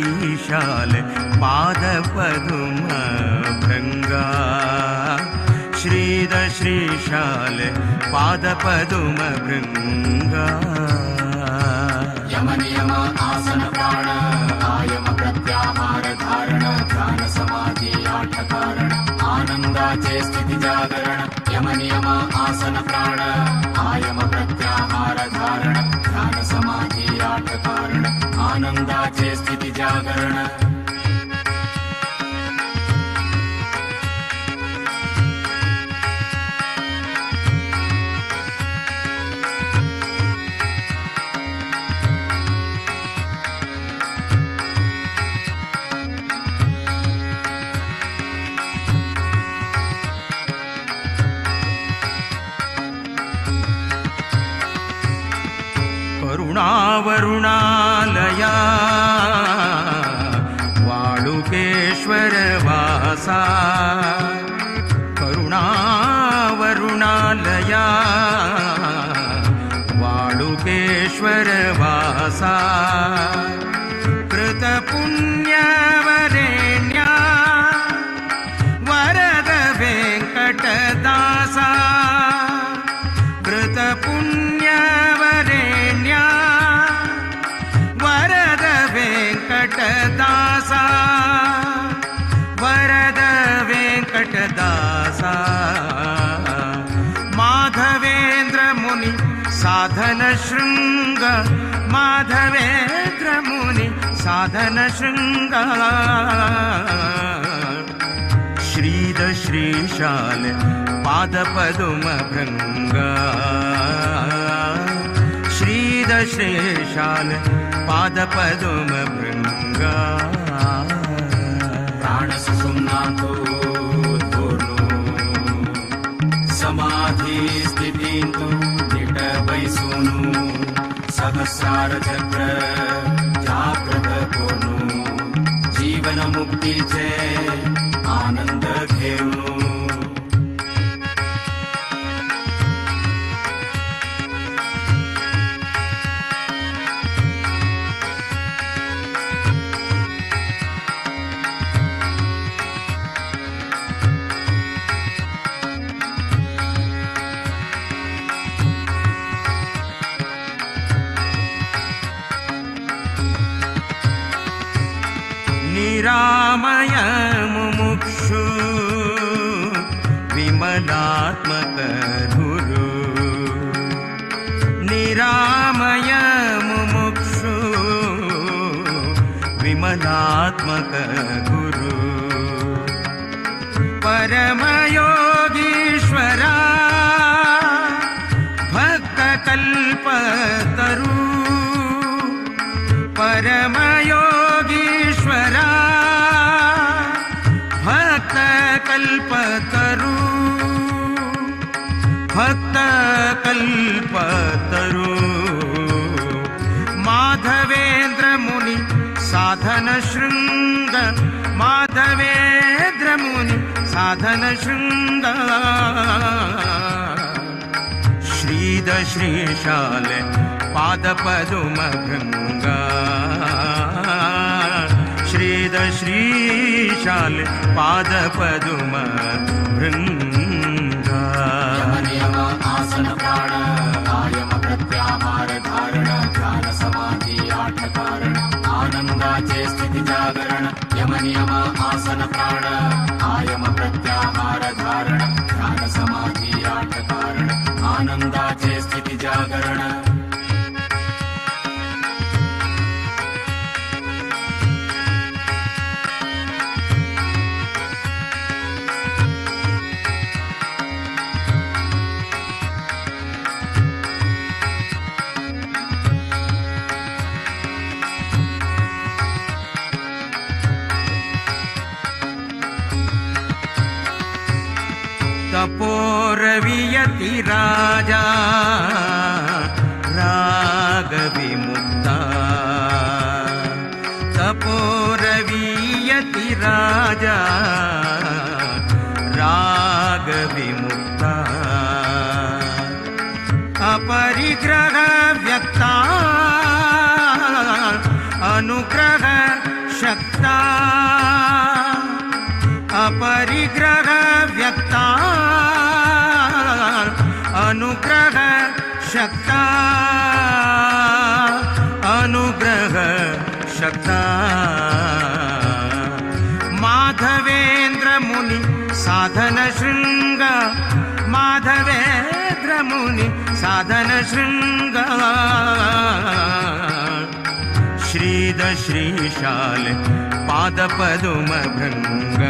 श्रीशाल पादपदुम भृङ्गा श्रीद श्रीशाल पादपदुम भृङ्गा। M नियम आसन प्राण आयम प्रत्याहार धारण ध्यान समाधि आठ कारण आनंदाचे स्थिती जागरण। यम नियम आसन प्राण आयम प्रत्याहार धारण ध्यान समाधि आठ कारण आनंदाचे स्थिती जागरण। करुणावरुणालया वाळुकेश्वर वासा करुणावरुणालया वाळुकेश्वर वासा कृतपुण्यवरेण्या वरद वेङ्कटदासा कृतपुण्यवरेण्या वरद वेङ्कटदासा वरद वेङ्कटदासा। माधवेन्द्र मुनि साधन शृङ्ग माधवेन्द्र मुनि साधन शृङ्ग श्रीद श्रीशाल पादपदुम भृङ्गा श्रीद श्रीशाल पादपदुम भृङ्गा। प्राण सुषुम्नातो धोनु समाधि स्थितींतु निट बैसुनु सहस्रार चक्र जागृत कोनु जीवन मुक्तीचे आनंद घेऊनु। निरामय मुमुक्षु विमलात्मक गुरु निरामय मुमुक्षु विमलात्मक गुरु परमयोगीश्वरा भक्तकल्पतरु परमयोगीश्वरा भक्तकल्पतरु भक्तकल्पतरु। माधवेन्द्र मुनि साधन शृङ्ग माधवेन्द्र मुनि साधन शृङ्ग श्रीद श्रीशाल पादपदुम भृङ्गा श्रीद श्रीशाल पादपदुम भृङ्गा। यम नियम आसन प्राण आयम प्रत्याहार धारण ध्यान समाधि आठ कारण आनंदाचे स्थिती जागरण। यम नियम आसन प्राण आयम प्रत्याहार धारण ध्यान समाधि आठ कारण आनंदाचे स्थिती जागरण। तपोरवियति राजा राग विमुक्ता तपोरवियति राजा राग विमुक्ता अपरिग्रह व्यक्ता अनुग्रह शक्ता अपरिग्रह व्यक्ता अनुग्रह शक्ता अनुग्रह शक्ता माधवेंद्र मुनि साधन शृंग माधवेंद्र मुनि साधन शृंग श्रीद श्रीशाल पाद पदुम भृंग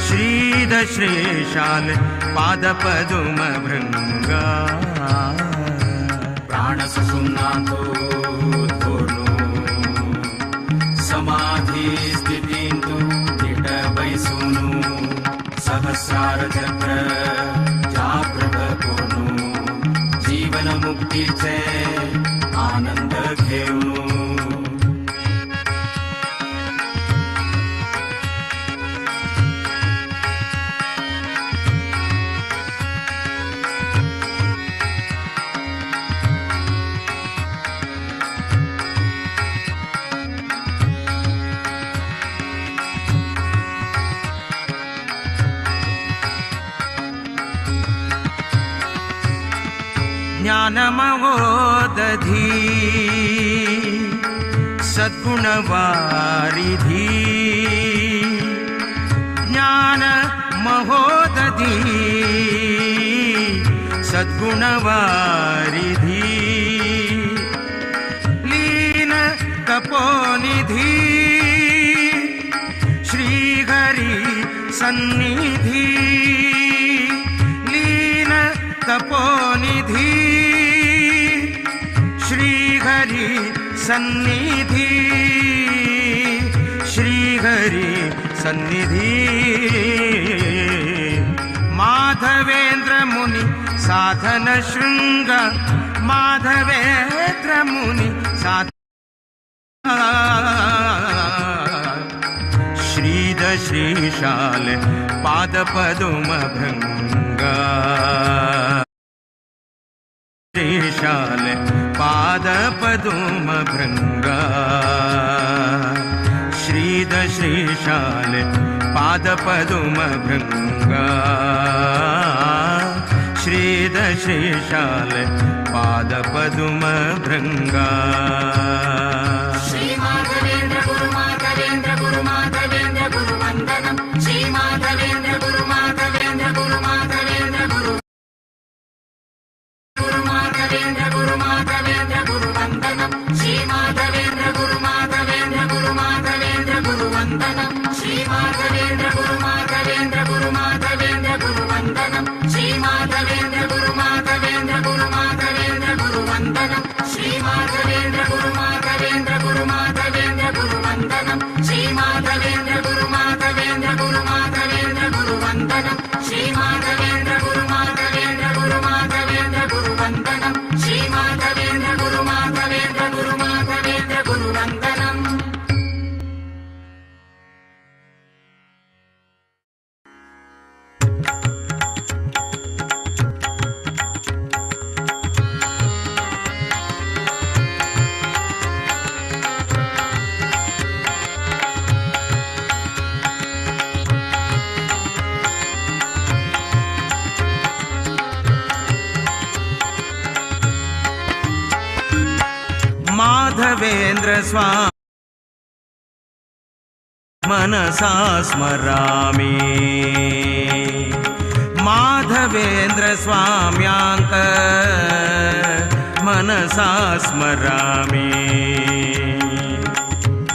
श्रीद श्रीशाल पाद पदुम भृंग प्राण सुषुम्नांतो धोर्नु समाधि स्थितींतु निट बैसूनु सहस्रार चक्र जागृत कोर्नु जीवन मुक्तीचे आनंद घेऊनु। ज्ञान महोदधी सद्गुणवारिधि ज्ञान महोदधी सद्गुणवारिधि लीन तपोनिधि श्रीहरि सन्निधि लीन तपोनिधि श्रीहरि सन्निधि श्रीहरि सन्निधि माधवेंद्र मुनि साधन शृंग माधवेंद्र मुनि साधन श्रीद श्रीशाल पाद पदुम भृंग श्रीशाल पाद पदुम भृंग श्रीद श्रीशाल पाद पदुम भृंग श्रीद श्रीशाल पाद पदुम भृंग। श्री माधवेंद्र गुरु माधवेंद्र गुरु माधवेंद्र गुरु वंदनम। श्री माधवेंद्र गुरु माधवेंद्र गुरु माधवेंद्र गुरु गुरु माधवेंद्र गुरु माधवेंद्र गुरु वंदनम। श्री माधवेंद्र गुरु माधवेंद्र गुरु माधवेंद्र गुरु वंदनम। श्री माधवेंद्र गुरु माधवेंद्र गुरु माधवेंद्र गुरु वंदनम। श्री माधवेंद्र गुरु माधवेंद्र गुरु माधवेंद्र गुरु वंदनम। श्री माधवेंद्र गुरु माधवेंद्र गुरु माधवेंद्र गुरु वंदनम। श्री माधवेंद्र गुरु माधवेंद्र गुरु माधवेंद्र गुरु वंदनम। श्री माधवेंद्र गुरु माधवेंद्र गुरु माधवेंद्र गुरु वंदनम। श्री माधवेंद्र गुरु माधवेंद्र गुरु माधवेंद्र गुरु वंदनम। माधवेंद्र स्वामी मनसा स्मरामि माधवेंद्र स्वाम्यांक मनसा स्मरामि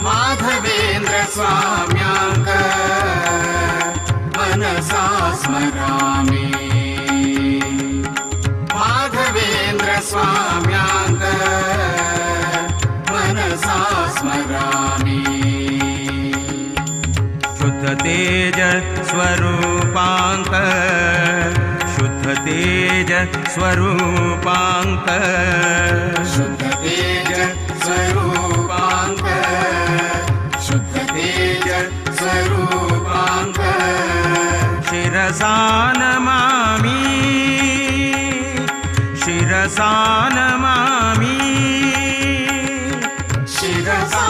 माधवेंद्र स्वाम्यांक मनसा स्मरामि माधवेंद्र स्वाम्यांक मनसा स्मरामि। शुद्ध तेज स्वरूपांक शुद्ध तेज स्वरूपांक शुद्ध तेज स्वरूपांक शुद्ध तेज स्वरूपांक शिरसा नमामि शिरसा नमामि शिरसा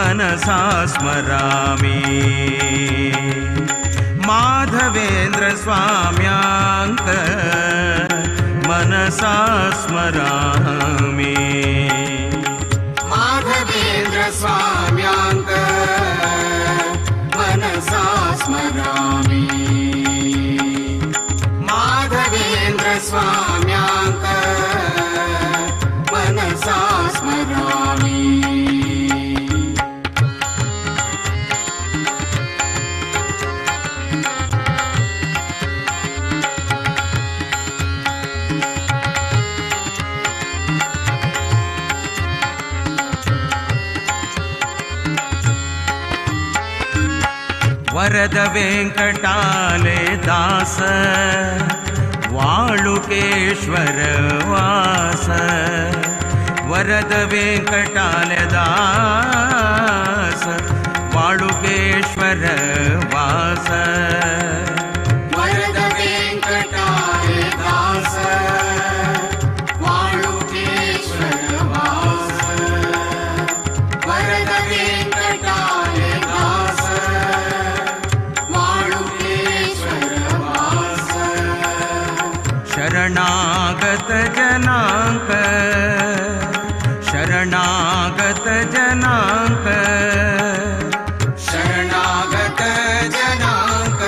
मनसा स्मरामि। माधवेन्द्र स्वाम्यांक मनसा स्मरामि। माधवेन्द्र स्वाम्यांक मनसा स्मरामि। माधवेन्द्र स्वाम्यांक मनसा स्मरामि। वरद वेंकटाले दास वाळुकेश्वर वास। वरद वेंकटाले दास वाळुकेश्वर वास। वरद वेंकटाले दास वाळुकेश्वर वास। वरद वेंकटाले दास वाळुकेश्वर वास। शरणागत जनांक शरणागत जनांक शरणागत जनांक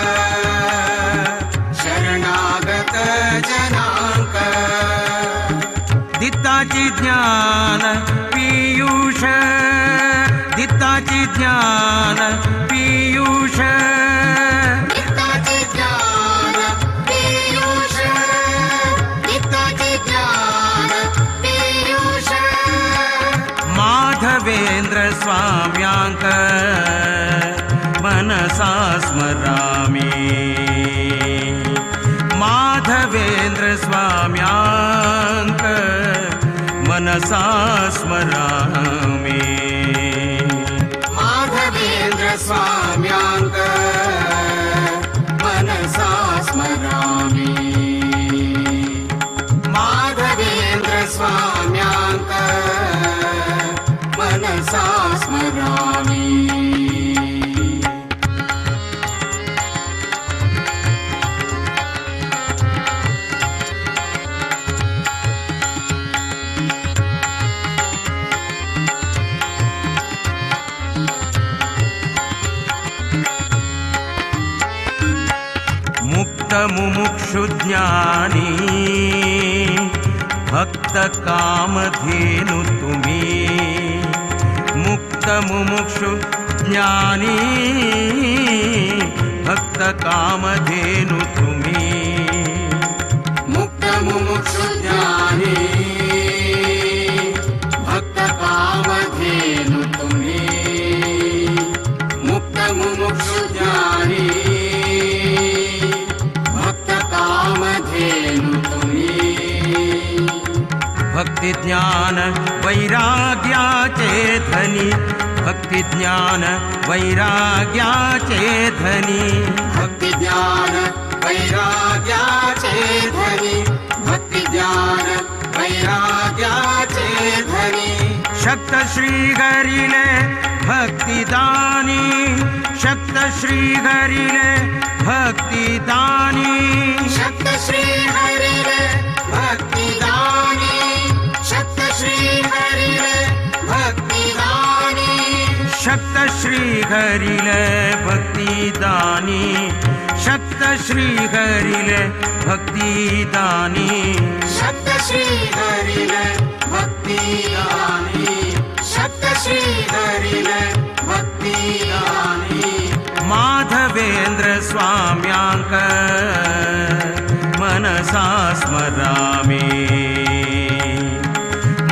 शरणागत जनांक। दिताची ज्ञान पीयूष दिताची ज्ञान पीयूष। दिताची ज्ञान पीयूष दिताची ज्ञान पीयूष। माधवेंद्र स्वाम्यांक मनसा स्मरामि। माधवेंद्र स्वाम्यांक मनसा स्मरामि। माधवेंद्र स्वाम्यांक मनसा स्मरामि। माधवेंद्र स्वाम्यांक मनसा स्मरामि। मुक्त मुमुक्षु ज्ञानी भक्त कामधेनु तुम्ही। मुक्त मुमुक्षु ज्ञानी भक्त कामधेनु तुम्ही। मुक्त मुमुक्षु ज्ञानी भक्त कामधेनु तुम्ही। मुक्त मुमुक्षु ज्ञानी भक्त कामधेनु तुम्ही। भक्ति ज्ञान वैराग्याचे धनी भक्ति ज्ञान वैराग्याचे धनी। भक्ति ज्ञान वैराग्याचे धनी भक्ति ज्ञान वैराग्याचे धनी। शक्त श्रीहरिले भक्तिदानी शक्त श्रीहरिले भक्तिदानी। शक्त श्रीहरिले भक्तिदानी शक्त श्रीहरिले भक्तिदानी। शक्त श्रीहरिले भक्तिदानी शक्त श्रीहरिले भक्तिदानी। शक्त श्रीहरिले भक्तिदानी शक्त श्रीहरिले भक्तिदानी। माधवेंद्र स्वाम्यांक मनसा स्मरामि।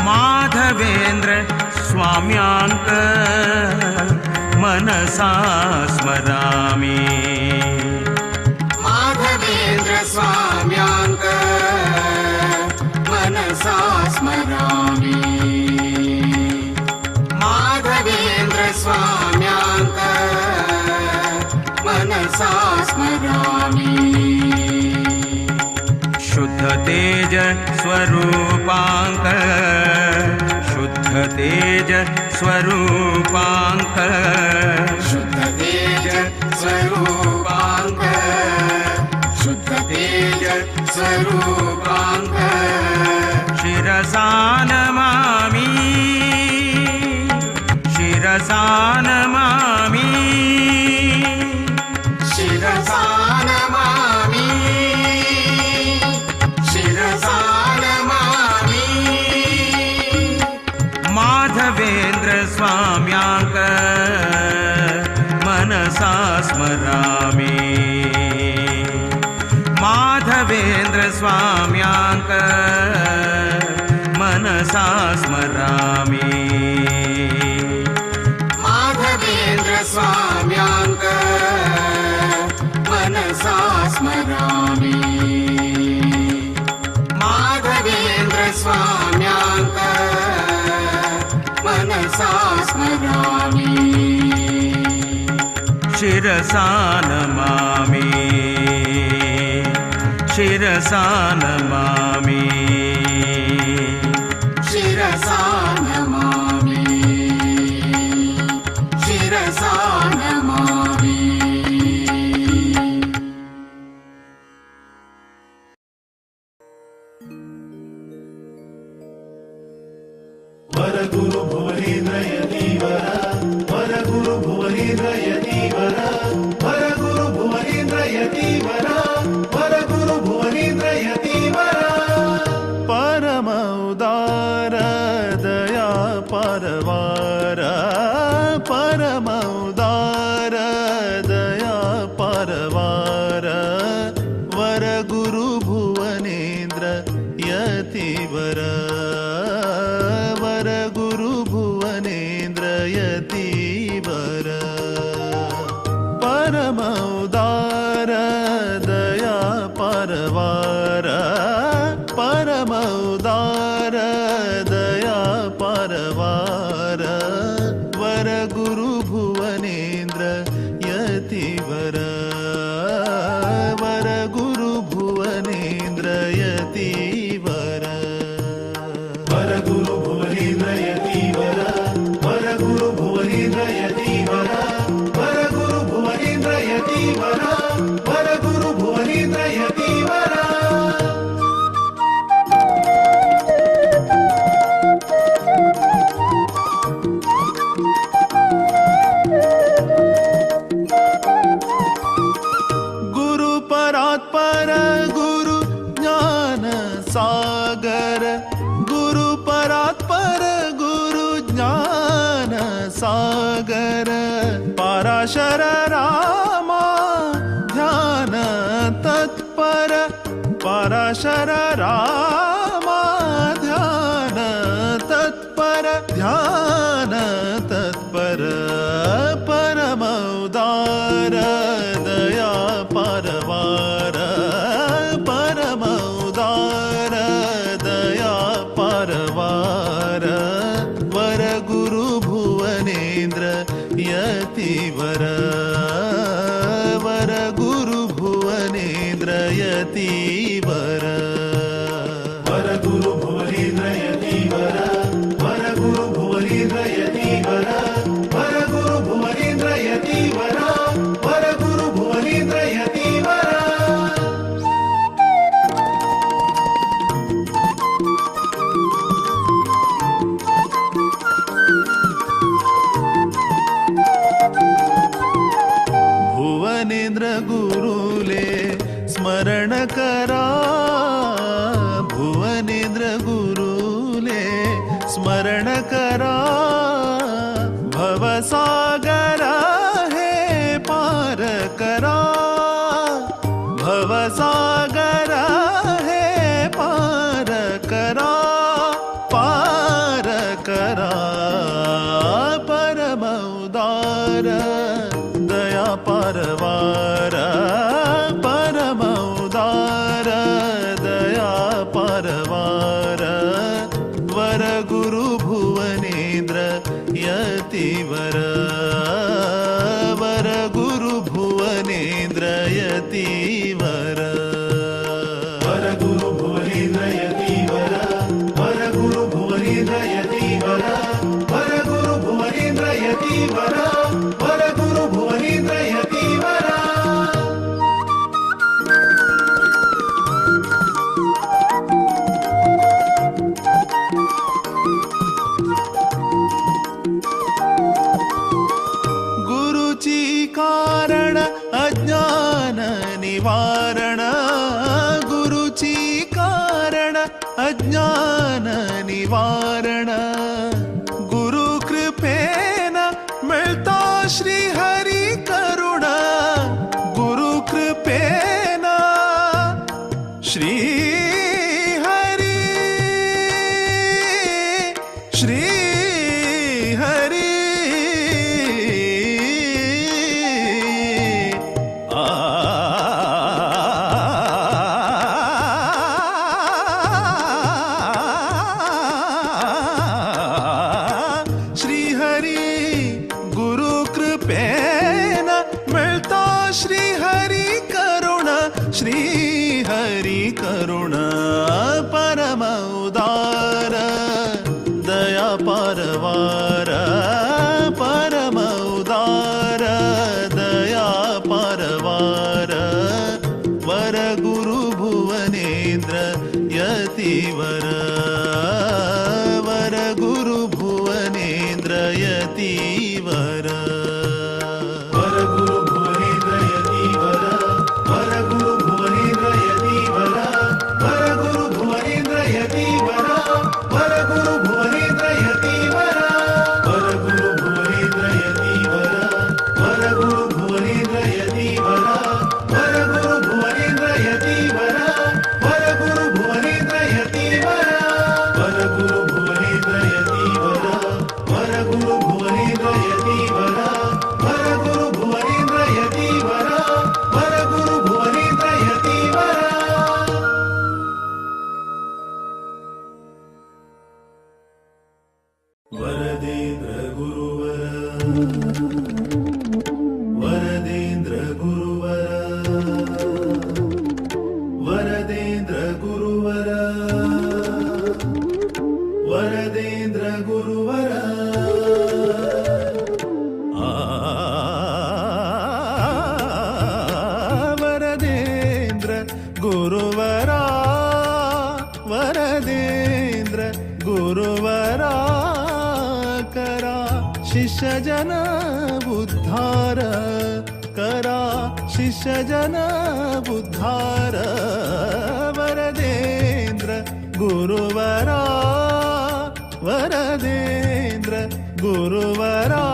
माधवेंद्र स्वाम्यांक मनसा स्मरामि। माधवेंद्र स्वाम्यांक मनसा स्मरामि। माधवेंद्र स्वाम्यांक मनसा स्मरामि। शुद्ध तेज स्वरूपांक शुद्ध तेज स्वरूपांक। शुद्ध तेज स्वरूपांक। शुद्ध तेज स्वरूपांक। शिरसा नमामि। शिरसा नमामि। शिरसा नमामि। शिरसा नमामि। माधवेन्द्र स्वाम्यांक मनसा स्मरामि। माधवेन्द्र स्वाम्यांक मनसा स्मरामि। माधवेन्द्र स्वाम्यांक मनसा स्मरामि। माधवेन्द्र स्वाम्यांक मनसा स्मरामि। शिरसा नमामि। शिरसा नमामि। शिरसा नमामि। शिरसा नमामि। वरगुरु भुवनेन्द्र यतीवर। वरगुरु भुवनेन्द्र यतीवर। वरगुरु भुवनेन्द्र यतीवर। वरगुरु भुवनेन्द्र यतीवर। परम उदार दया परवार। परम उदार दया परवार। वरगुरु भुवनेन्द्र यतीवर। वरगुरु भुवनेन्द्र यतीवर। परम उदार दया परवार। परम उदार दया परवार। वरगुरु भुवनेन्द्र यतीवर। वरगुरु भुवनेन्द्र यतीवर। वरगुरु भुवनेन्द्र यतीवर। वरगुरु भुवनेन्द्र यतीवर। वरगुरु भुवनेन्द्र यतीवर। वरगुरु भुवनेन्द्र यतीवर। गुरु परात्पर गुरु ज्ञान सागर। गुरु परात्पर गुरु ज्ञान सागर। पराशर रामा ध्यान तत्पर। पराशर रामा ध्यान तत्पर। ध्यान तत्पर। परम उदार दया परवार। परम उदार दया परवार। वरगुरु भुवनेन्द्र यतीवर। वरगुरु भुवनेन्द्र यतीवर। वरगुरु भुवनेन्द्र यतीवर। वरगुरु भुवनेन्द्र यतीवर। वरगुरु भुवनेन्द्र यतीवर। वरगुरु भुवनेन्द्र यतीवर। भुवनेन्द्र गुरुले स्मरण करा। भुवनेन्द्र गुरुले स्मरण करा। भवसागर हे पार करा। भवसागर हे पार करा। पार करा। परम उदार दया परवार। परम उदार दया परवार। वरगुरु भुवनेन्द्र यतीवर। वरगुरु भुवनेन्द्र यतीवर। वरगुरु भुवनेन्द्र यतीवर। वरगुरु भुवनेन्द्र यतीवर। यतीवर, वर गुरु भुवनेन्द्र यतीवर। गुरुची कारण अज्ञान निवारण, गुरुची कारण अज्ञान निवारण। गुरु कृपेन मिळतो श्री हरी करुण, गुरु कृपेन श्री हरी, श्री हरी। श्री हरी गुरु कृपेन मिळतो श्री हरी करुण, श्री हरी करुण। परम उदार दया पारवार, परम उदार दया पारवार। वर गुरु भुवनेन्द्र यतीवर, वर गुरु भुवनेन्द्र यतीवर। वर गुरु भुवनेन्द्र यतीवर, वर गुरु भुवनेन्द्र यतीवर, वर गुरु भुवनेन्द्र यतीवर, वर गुरु भुवनेन्द्र यतीवर, वर गुरु भुवनेन्द्र यतीवर, वर गुरु भुवनेन्द्र यतीवर, वर गुरु भुवनेन्द्र यतीवर, वर गुरु भुवनेन्द्र यतीवर, वर गुरु भुवनेन्द्र यतीवर, वर गुरु भुवनेन्द्र यतीवर, वर गुरु भुवनेन्द्र यतीवर, वर गुरु भुवनेन्द्र यतीवर। वरदेन्द्र गुरुवर, वरदेन्द्र गुरुवर, वरदेन्द्र गुरुवर, वरदेन्द्र गुरुवर। वरदेन्द्र गुरुवरा, वरदेन्द्र गुरुवरा। करा शिष्यजन उद्धार, करा शिष्यजन उद्धार। वरदेन्द्र गुरुवरा, वरदेन्द्र गुरुवरा।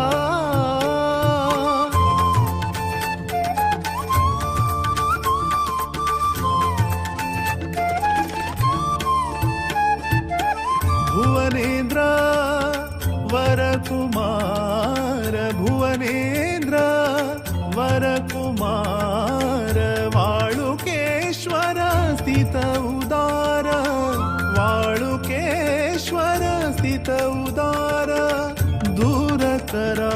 भुवनेन्द्र वरकुमार, भुवनेन्द्र वरकुमार। वाळुकेश्वर स्थित उदार, वाळुकेश्वर स्थित उदार। दूर करा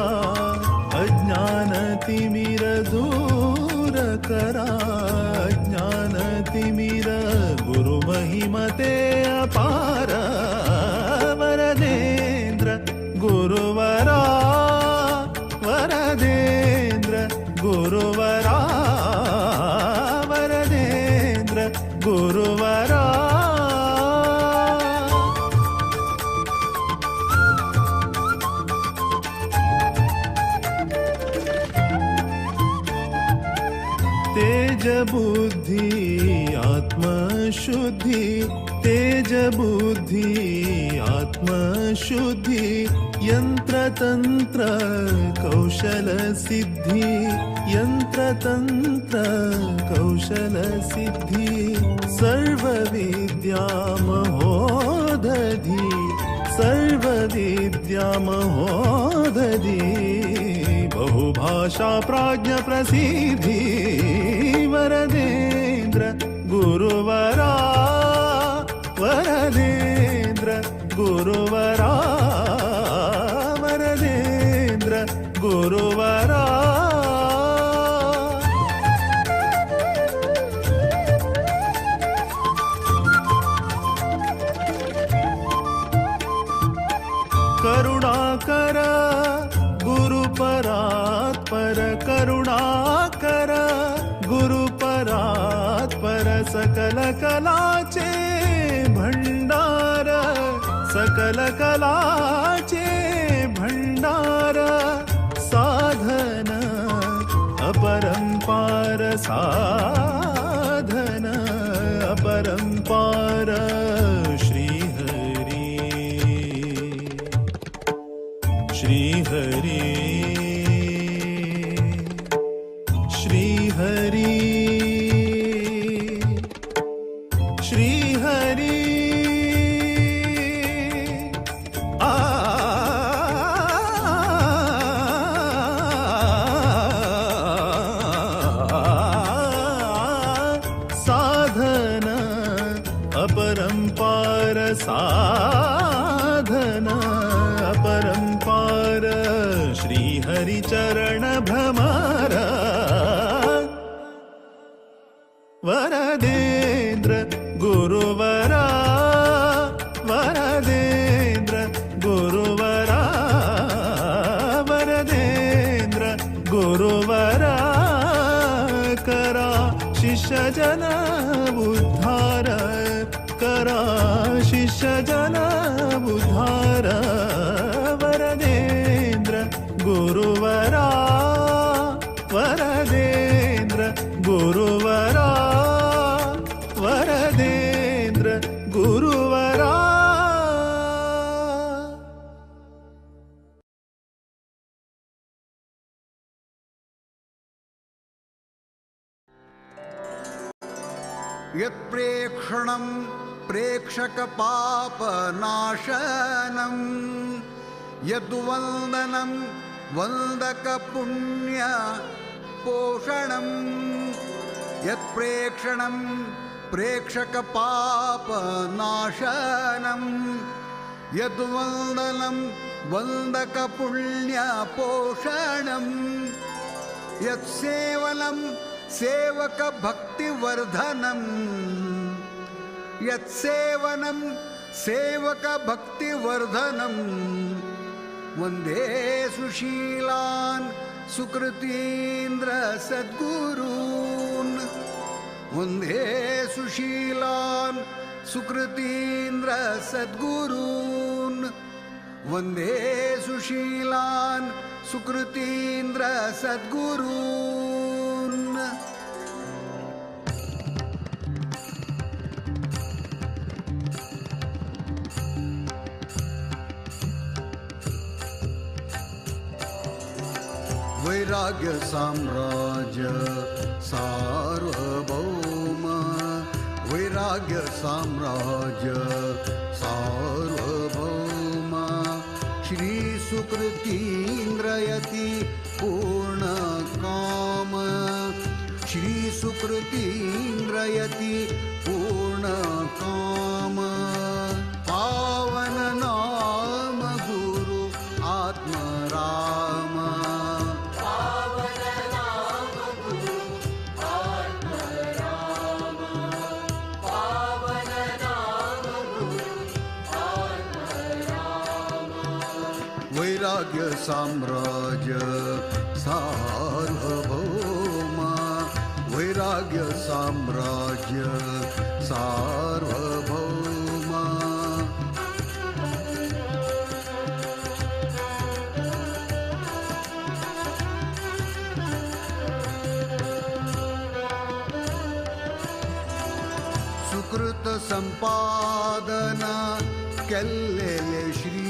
अज्ञान तिमिर, दूर करा अज्ञान तिमिर। गुरु महिमते अपार, वरदेन्द्र गुरुवरा, वरदेन्द्र गुरुवरा, वरदेन्द्र गुरुवरा। तेज बुद्धि आत्मशुद्धि, तेज बुद्धि आत्मशुद्धि। यंत्र तंत्र कौशल सिद्धि, यंत्र तंत्र कौशल सिद्धि। सर्व विद्या महोदधि, सर्व विद्या महोदधि। बहुभाषा प्राज्ञ प्रसिद्धि, वरदेन्द्र गुरुवरा, वरदेन्द्र गुरुवरा, वरदेन्द्र गुरुवरा। करुणाकर गुरु परात्पर करुणाकर गुरु परात्पर सकल कलाचे भंडार सकल कलाचे भंडार साधन अपरंपार साधन अपरंपार श्री हरि श्री हरि श्री हरि श्री हरि आ साधन अपरंपार साधन अपरंपार श्री हरि चरण भ्रमर वरदेंद्र गुरुवरा वरदेंद्र गुरुवरा वरदेंद्र गुरुवरा करा शिष्यजन उद्धार करा शिष्यजन उद्धार वरदेंद्र गुरुवरा वरदेंद्र गुरुवरा वरदेंद्र गुरुवरा। यत्प्रेक्षणं प्रेक्षकपापनाशनं यद्वन्दनं वन्दकपुण्यपोषणं यत्प्रेक्षणं प्रेक्षकपापनाशनं यद्वन्दनं वन्दकपुण्यपोषणं यत्सेवनं सेवकभक्तिवर्धनं यत्सेवनं सेवकभक्तिवर्धनं वन्दे सुशीलान् सुकृतीन्द्र सद्गुरून् वन्दे सुशीलान् सुकृतीन्द्र सद्गुरून् वन्दे सुशीलान् सुकृतीन्द्र सद्गुरून्। वैराग्य साम्राज्य सार्वभौम वैराग्य साम्राज्य सार्वभौम श्री सुकृतीन्द्रयति पूर्ण काम श्री सुकृतीन्द्रयति पूर्ण काम पावन नाम गुरु आत्म राम वैराग्य साम्राज्य सार्वभौम वैराग्य साम्राज्य सार्वभौम। सुकृत संपादन केल्लेले श्री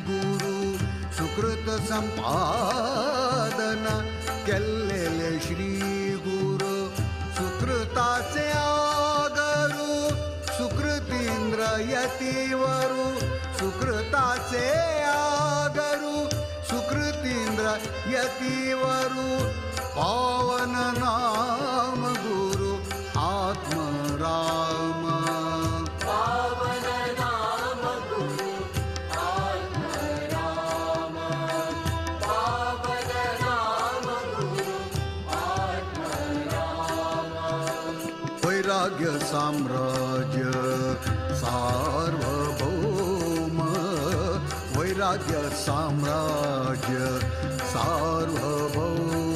गुरु सुकृत संपादन केल्लेले श्री गुरु सुकृताचे आगरु सुकृतींद्र यतीवरु सुकृताचे आगरु सुकृतींद्र यतीवरु पावन नाम गुरु आत्म राम वैराग्य साम्राज्य सार्वभौम वैराग्य साम्राज्य सार्वभौम।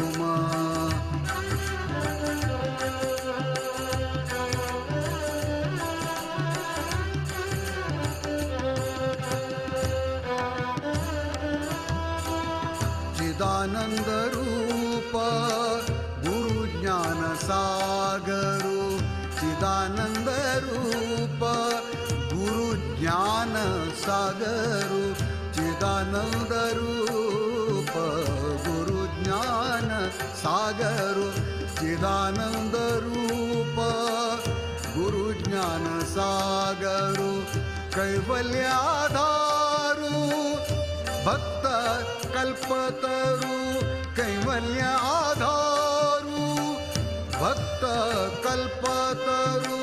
चिदानंद रूप गुरु ज्ञान सागरु चिदानंद रूप गुरु ज्ञान सागरु चिदानंद रूप गुरु ज्ञान सागरु चिदानंद रूप गुरु ज्ञान सागरु कैवल्याधारु भक्त कल्पतरु कैवल्याधारु भक्त कल्पतरु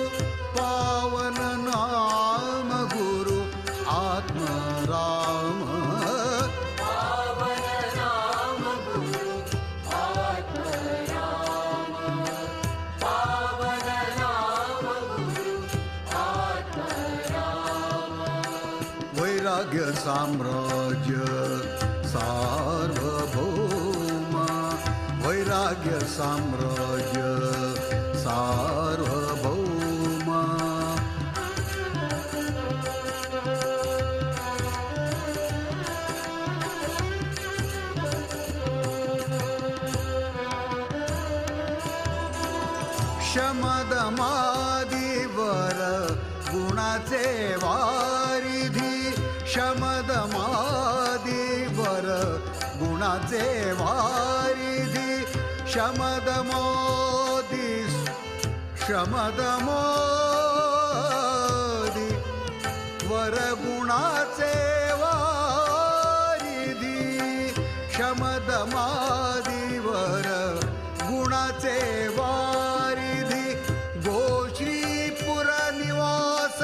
पावन नाम गुरु आत्म राम पावन नाम गुरु आत्म राम पावन नाम गुरु आत्म राम। वैराग्य साम्राज्य सार्वभौम वैराग्य साम्राज्य सार्वभौम। शमदमादिवर गुणाचे वारिधी शमदमादिवर गुणाचे वारिधी शमदमोदि शमदमोदि वर गुणाचे वारिधी शमदमादिवर गुणाचे वारिधी गोश्रीपुर निवास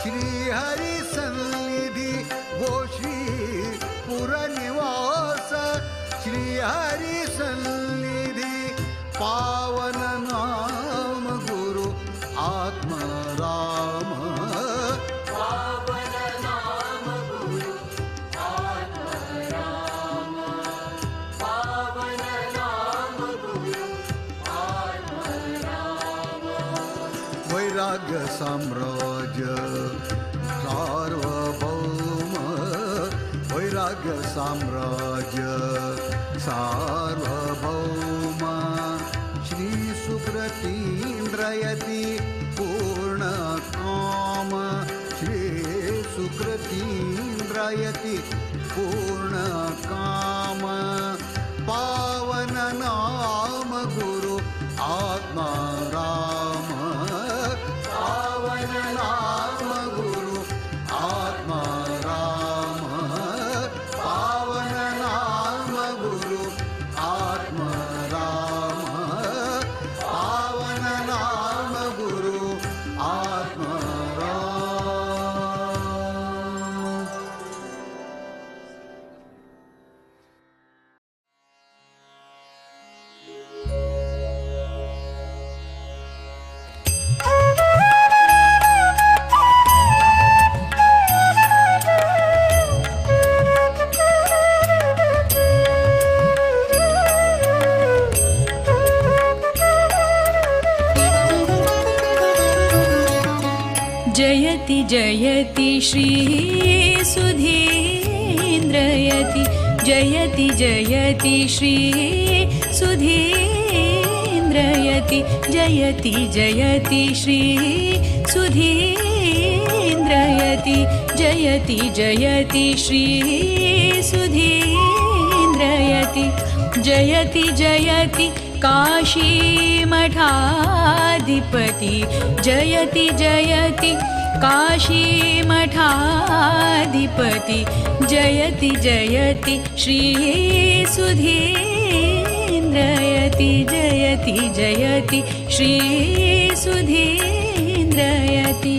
श्री हरि सन्निधि गोश्रीपुर निवास श्री हरि सन्निधि पावन नाम गुरु आत्म राम पावन नाम गुरु आत्म राम पावन नाम गुरु आत्म राम। वैराग्य साम्राज्य सार्वभौम वैराग्य साम्राज्य सार्वभौम श्री सुकृतीन्द्रयति पूर्ण काम श्री सुकृतीन्द्रयति पूर्ण काम पावन नाम गुरु आत्मा राम पावन नाम गुरु आत्मा राम पावन नाम गुरु आत्मा राम पावन नाम गुरु आत्मा राम। जयति जयति श्री सुधीन्द्रयति जयति जयति श्री सुधीन्द्रयति जयति जयति श्री सुधीन्द्रयति जयति जयति श्री सुधीन्द्रयति जयति जयति काशीमठाधिपति जयति जयति काशीमठाधिपति जयति जयति श्री सुधीन्द्रयति जयति जयति श्री सुधीन्द्रयति।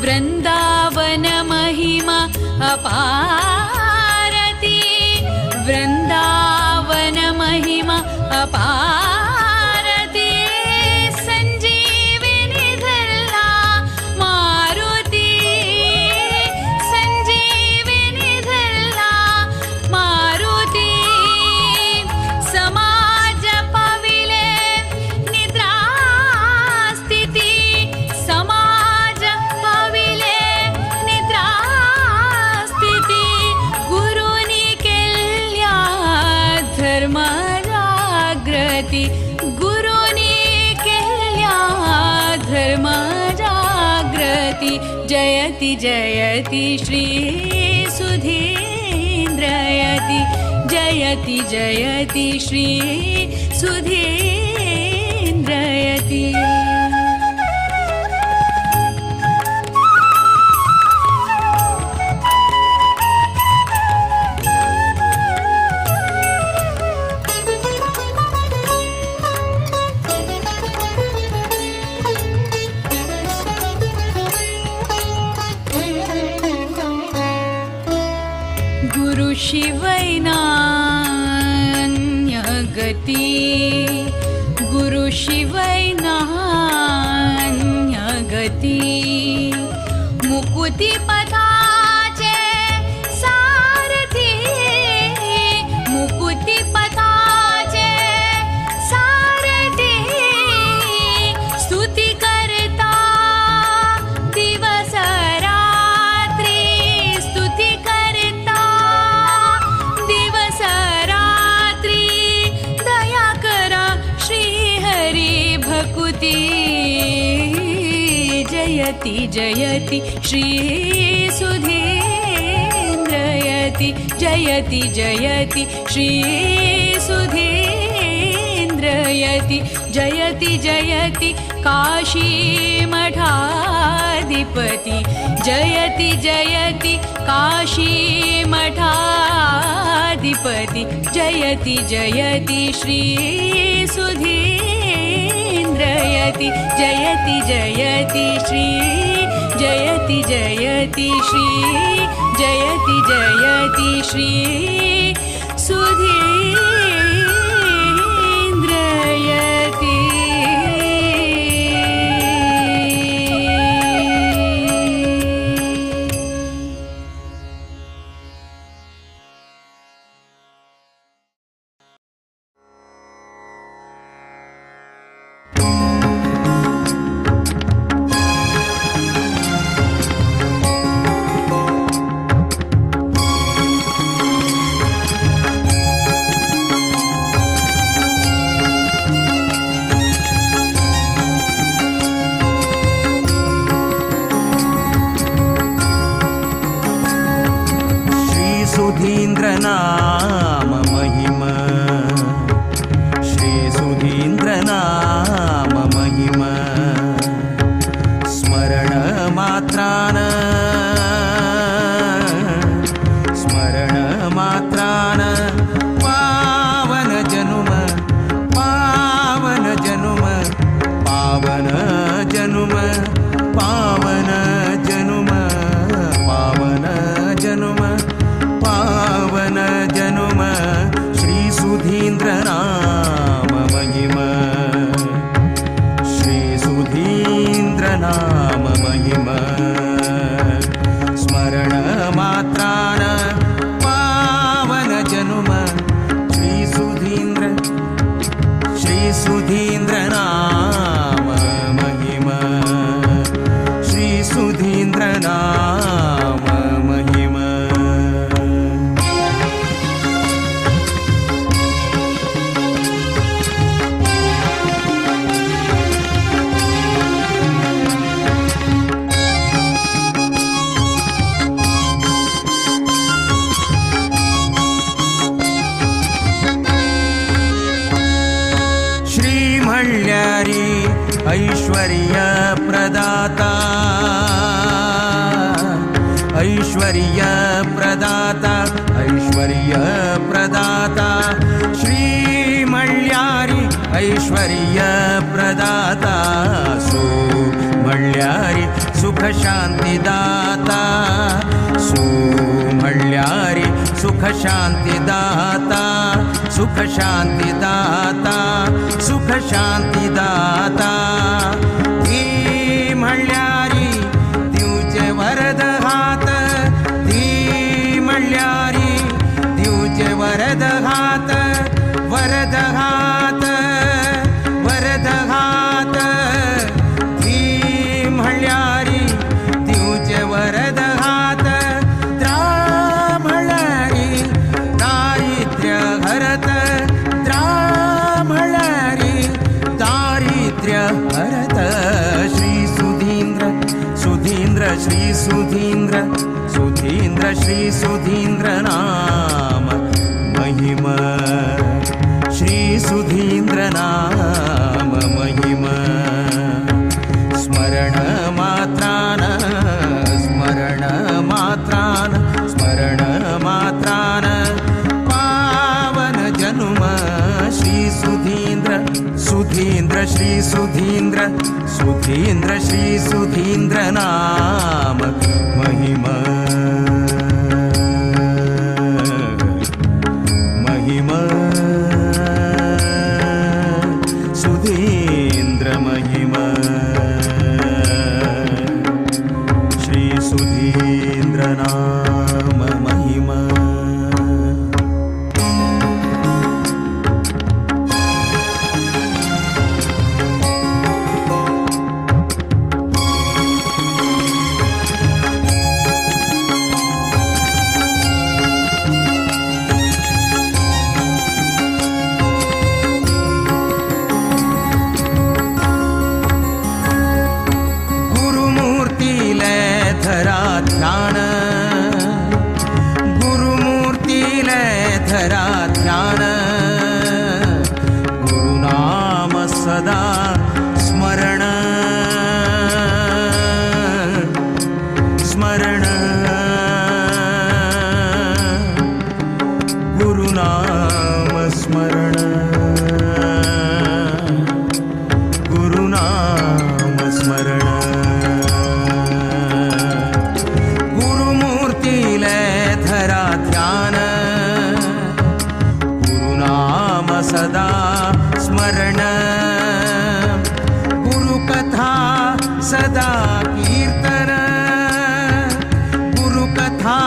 वृंदावन महिमा अपारति वृंदावन महिमा अपारति संजीविनी धरला मारुती। जयति जयति श्री सुधीन्द्रयति जयति जयति श्री सुधीन्द्रयति। गुरु शिवैनान्य गति गुरु शिवैनान्य गति मुकुति पथाचे सारथी मुकुति पथाचे सारथी स्तुति करता दिवस रात्री स्तुति करता दिवस रात्री दया करा श्री हरि भकुति जयति जयति श्री सुधीन्द्रयति जयति जयति श्री सुधीन्द्रयति जयति जयति काशीमठाधिपति जयति जयति काशीमठाधिपति जयति जयति श्री सुधीन्द्रयति जयति जयति श्री जयति जयति श्री जयति जयति श्री सुधीन्द्रयति। सुधीन्द्र नाम महिम श्री सुधीन्द्र नाम महिम स्मरण मात्रान पावन जनुम पावन जनुम पावन जनुम पावन जनुम पावन जनुम पावन जनुम श्री सुधीन्द्र नाम महिम श्री सुधीन्द्र नाम महिम स्मरण मात्रान पावन जनुम श्री सुधीन्द्र नाम महिम श्री सुधीन्द्र नाम महिम। ऐश्वर्य प्रदाता ऐश्वर्य प्रदाता ऐश्वर्य प्रदाता श्री मल्यारी ऐश्वर्य प्रदाता सो मल्यारी सुख शांति दाता सो मल्यारी सुख शांति दाता सुख शांति दाता सुख शांति दाता धी मल्यारी दिवचे वरद हात धी मल्यारी दिवचे वरद हात वरद हात वरद हात धी मल्यारी दिवचे वरद हात द्रामळारी दारिद्र्य हरत द्रामळारी दारिद्र्य हरत श्री सुधीन्द्र सुधींद्र सुधींद्र श्री सुधींद्र नाम महिमा श्री सुधींद्र नाम महिमा स्मरण मात्रान स्मरण मात्रान स्मरण मात्रान पावन जनुम श्री सुधींद्र सुधींद्र श्री सुधींद्र सुधींद्र श्री सुधींद्र नाम महिमा महिमा सुधींद्र महिमा श्री सुधींद्र नाम महिमा। ध्यान गुरुमूर्ती लय धरा ध्यान गुरुनाम सदा स्मरण स्मरण गुरुनाम स्मरण गुरुनाम स्मरण सदा स्मरण गुरुकथा सदा कीर्तन गुरुकथा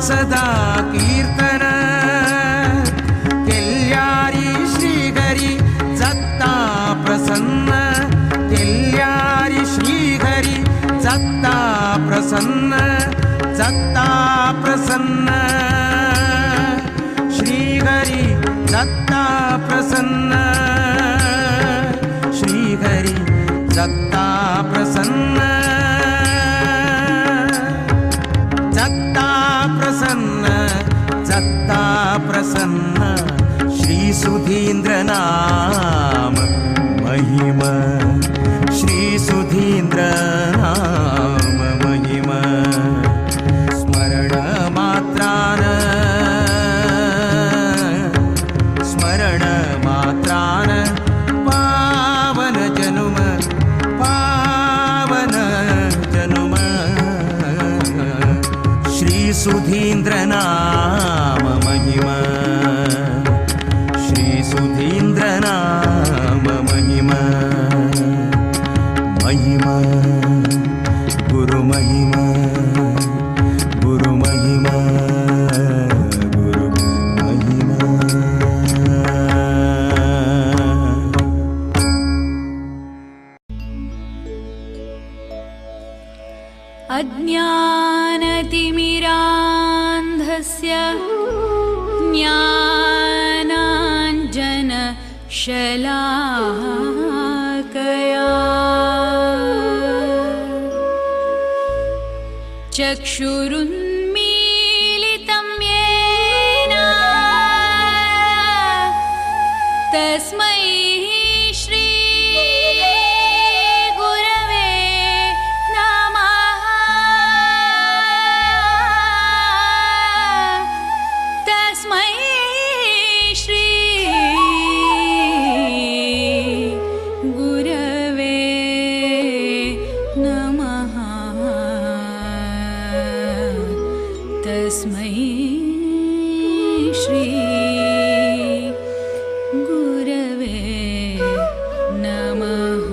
सदा कीर्तन केल्यारी श्रीहरी जत्ता प्रसन्न केल्यारी श्रीहरी जत्ता प्रसन्न जत्ता प्रसन्न श्रीहरी दत्ता प्रसन्न श्रीहरी दत्ता प्रसन्न दत्ता प्रसन्न दत्ता प्रसन्न श्री सुधींद्र नाम महिमा श्री सुधींद्र नाम महिमा स्मरण मात्रान स्मरण मात्रान पावन जनुम पावन जनुम श्री सुधींद्र नाम महिमा श्री सुधींद्र नाम महिमा महिमा गुरु महिमा गुरु महिमा गुरु महिमा। अज्ञानतिमिरान्धस्य ज्ञानाञ्जनशलाकया चक्षुरुन्मीलितं येन तस्मै श्री गुरवे नमः। तस्मै श्री गुरवे नमः। तस्मै श्री गुरवे नमः।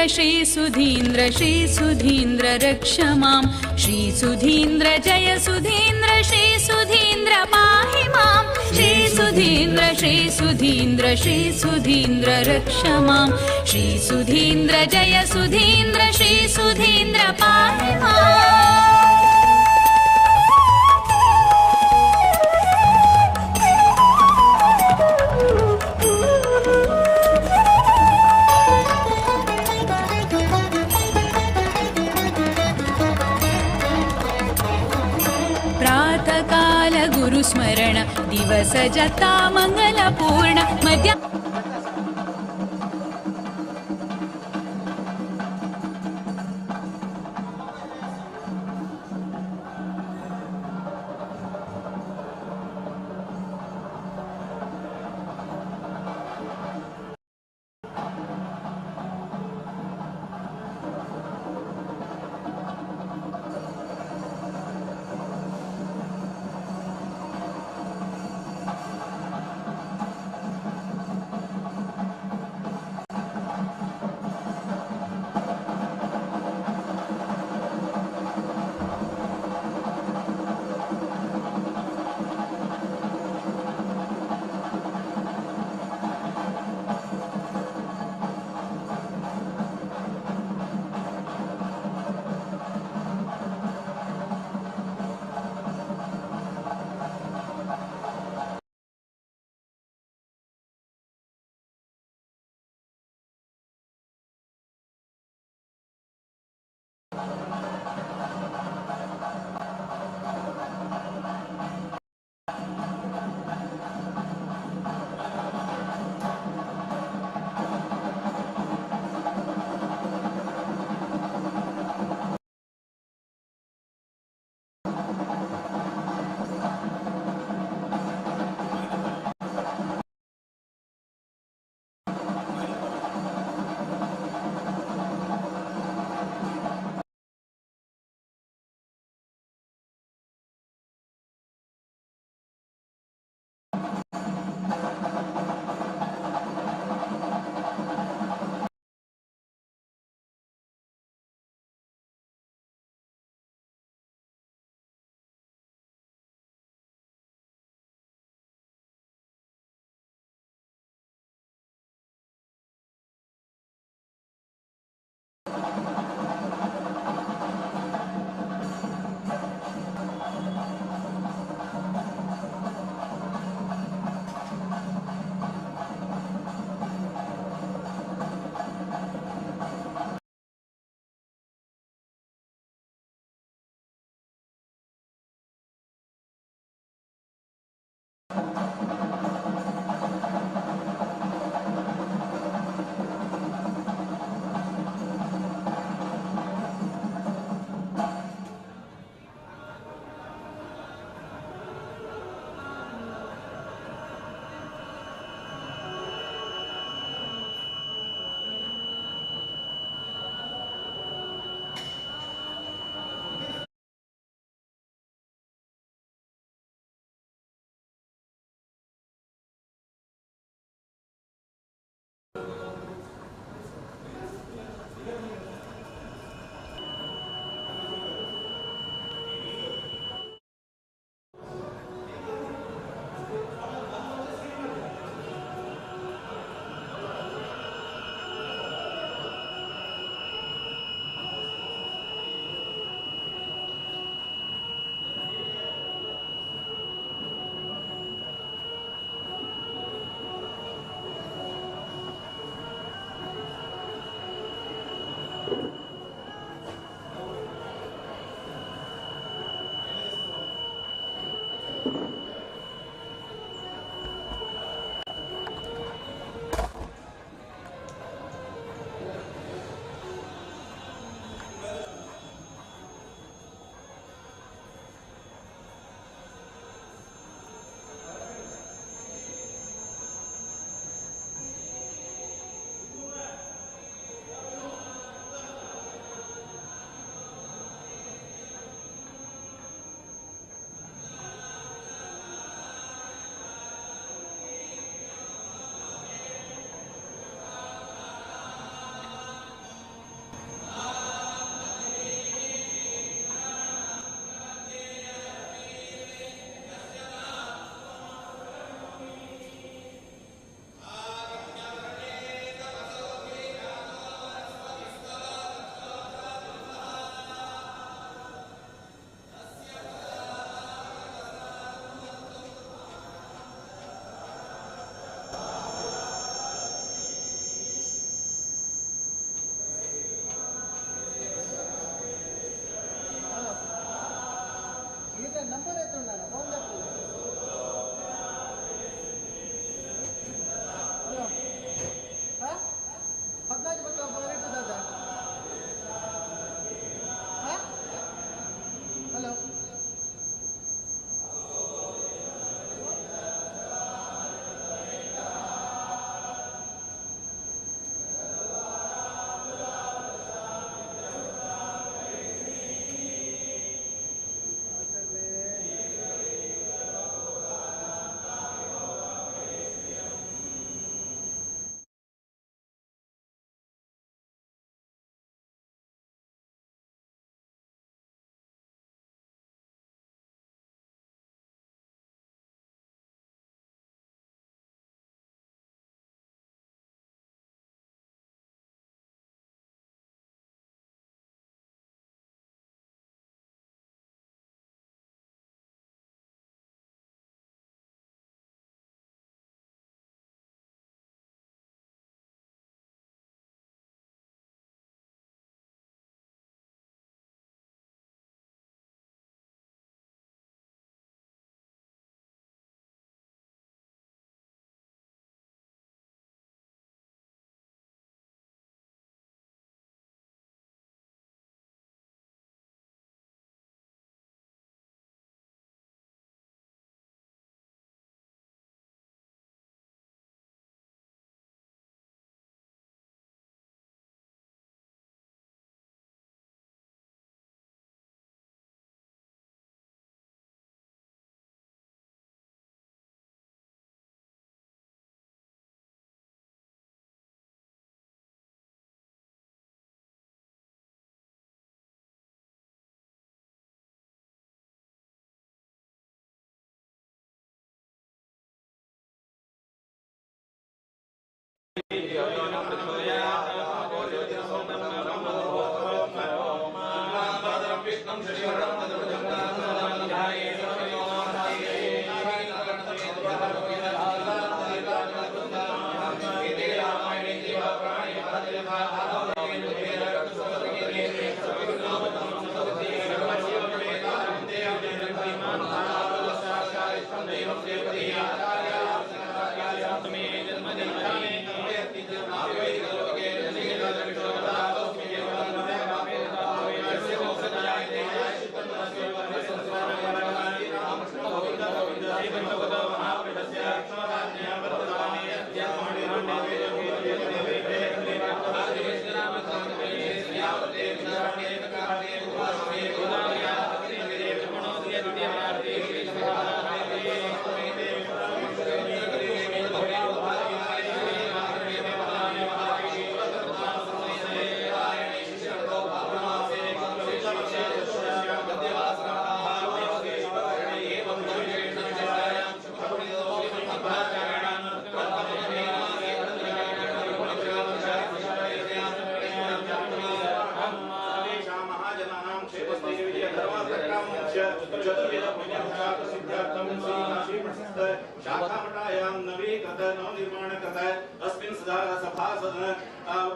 श्री सुधीन्द्र श्री सुधीन्द्र रक्ष मां। श्री सुधीन्द्र जय सुधीन्द्र श्री सुधीन्द्र पाहि मां। श्री सुधीन्द्र श्री सुधीन्द्र श्री सुधीन्द्र रक्ष मां। श्री सुधीन्द्र जय सुधीन्द्र श्री सुधीन्द्र पाहि मां। प्रातःकाल गुरुस्मरण दिवस जता मंगलपूर्ण मध्य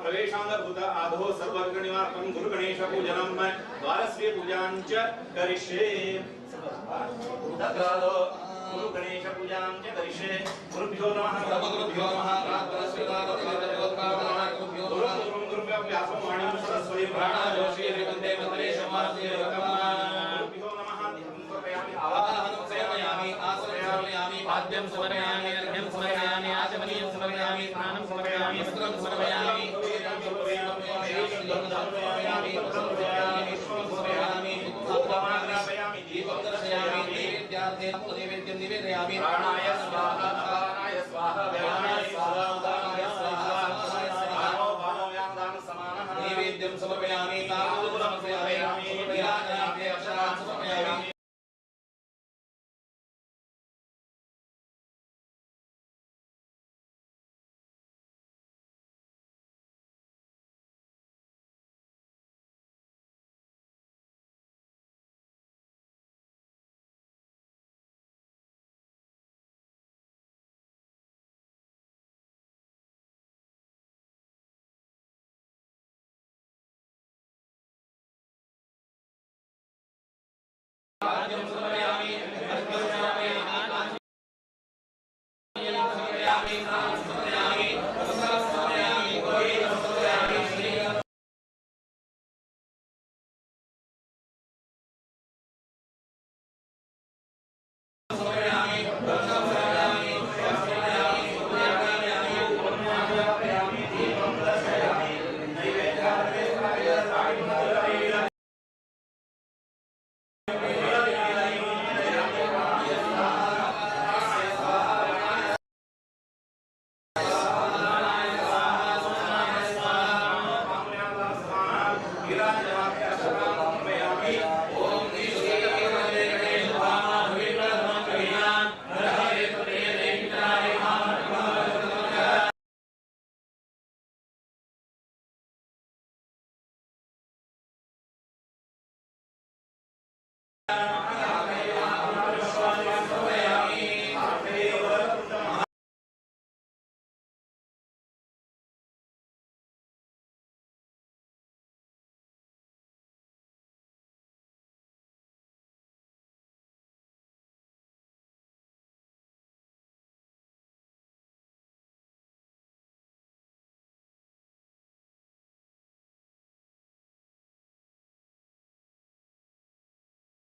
प्रवेशांगभूत आदौ सर्वविघ्ननिवारकं गुरुगणेश पूजनं द्वारस्य पूजां च करिष्ये। तत्रादौ गुरुगणेश पूजां च करिष्ये। गुरुभ्यो नमः। गुरुभ्यो नमः। गुरुं गुरुभ्यो व्यासं वाणीं सरस्वतीं गुरुभ्यो नमः। आवाहनं समर्पयामि, आसनं समर्पयामि, पाद्यं समर्पयामि, अर्घ्यं समर्पयामि, आचमनीयं समर्पयामि, स्नानं समर्पयामि, वस्त्रं समर्पयामि, दीपं दर्शयामि, नैवेद्यार्थे नैवेद्यं निवेदयामि। प्राणाय स्वाहा, अपानाय स्वाहा, व्यानाय स्वाहा, उदानाय स्वाहा, नैवेद्यं समर्पयामि, ताम्बूलं समर्पयामि, नीराजनार्थे अक्षरान् समर्पयामि।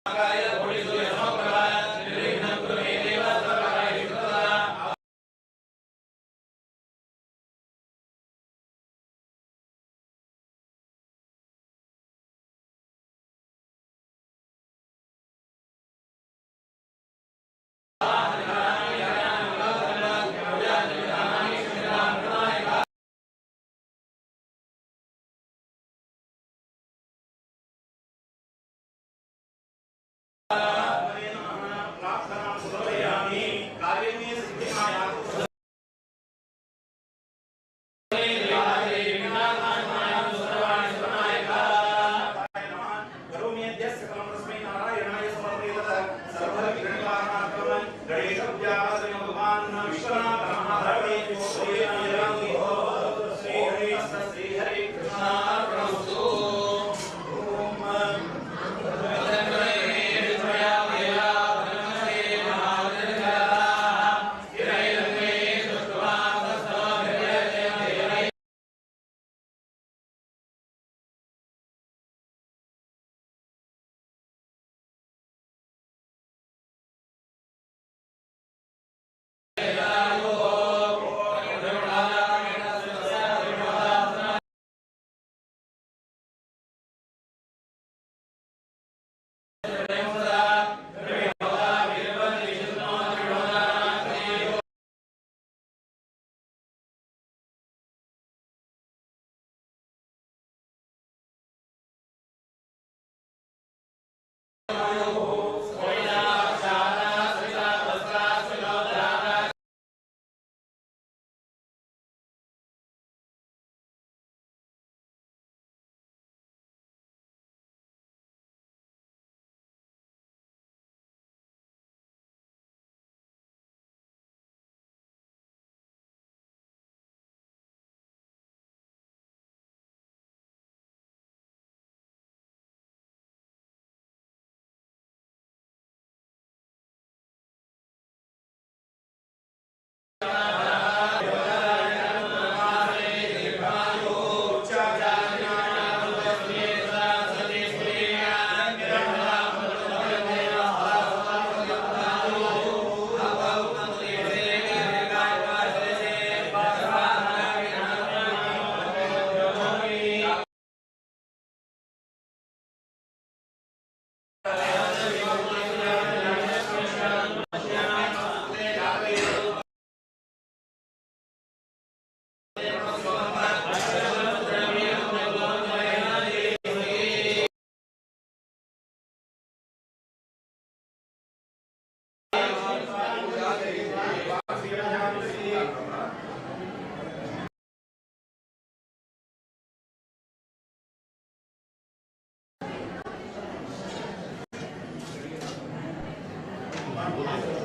काय। Thank you.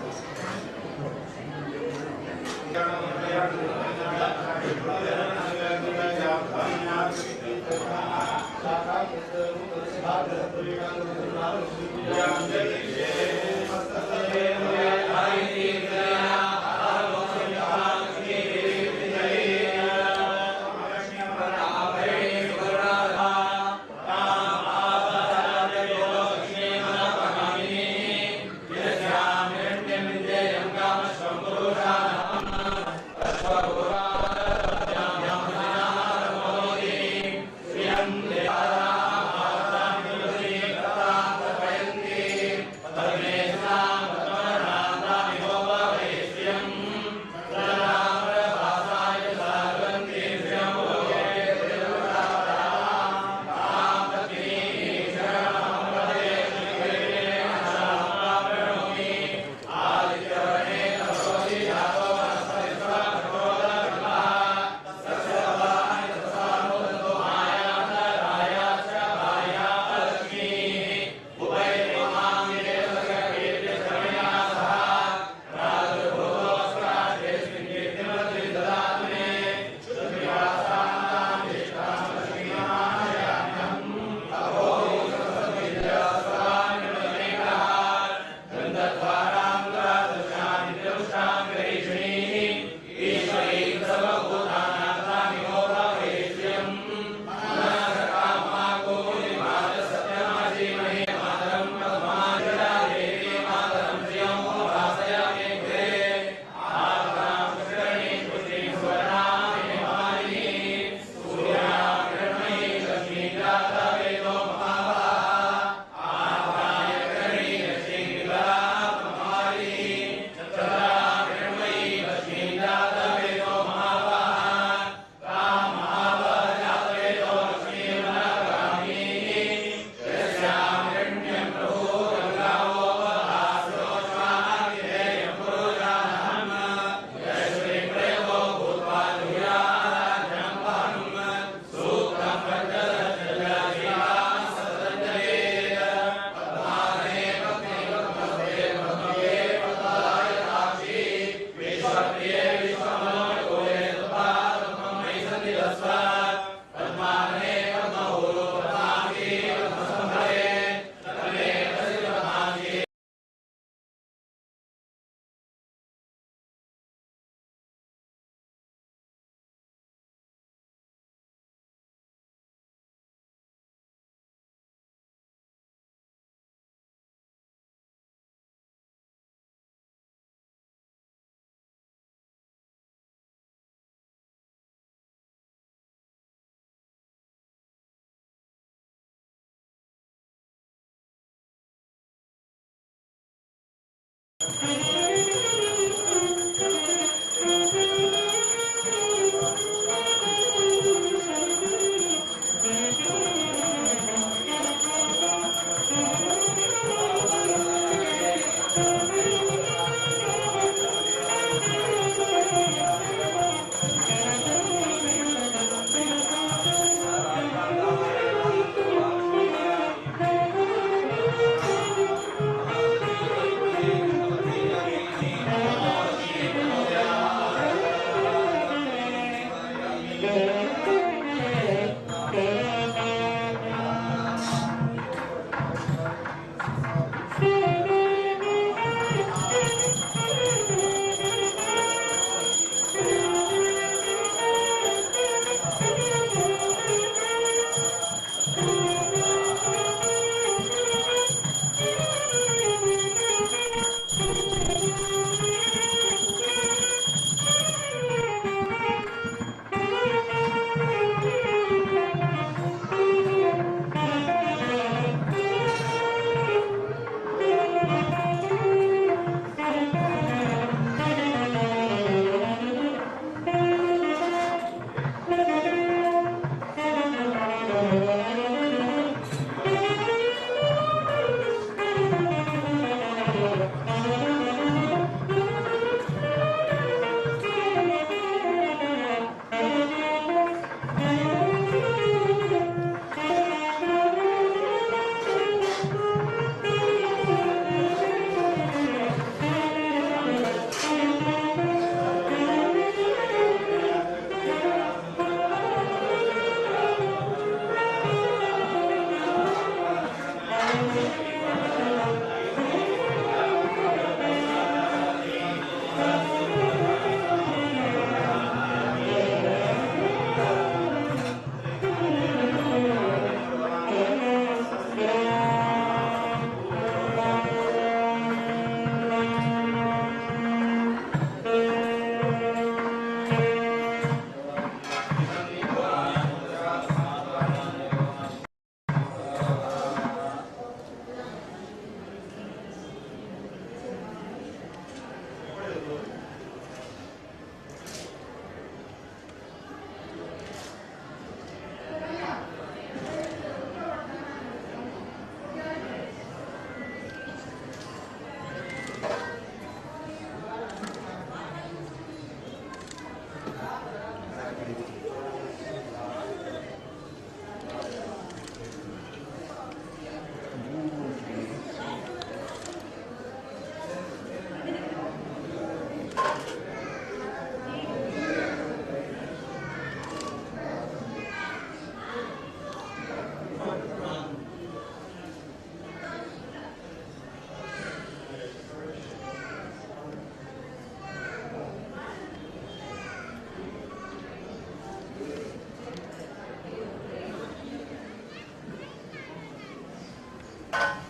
Amen.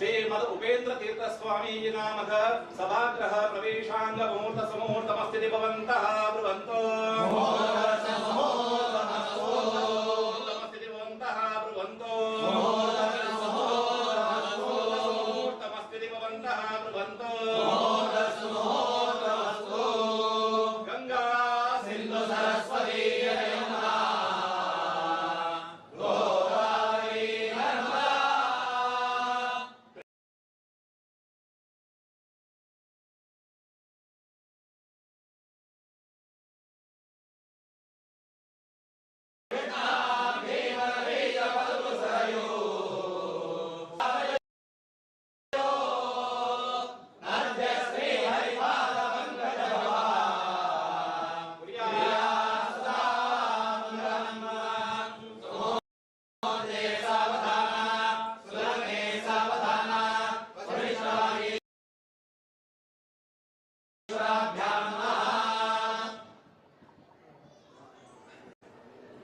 Shrimad Upendra तीर्थ स्वामी नामक सभागृह प्रवेशांग मुहूर्त समुहूर्तमस्ति भवन्तः ब्रुवन्तो मुहूर्तमस्ति भवन्तः ब्रुवन्तो मुहूर्तमस्ति भवन्तः ब्रुवन्तो। गंगा सिंधु सरस्वती यमुना गोदावरी नर्मदा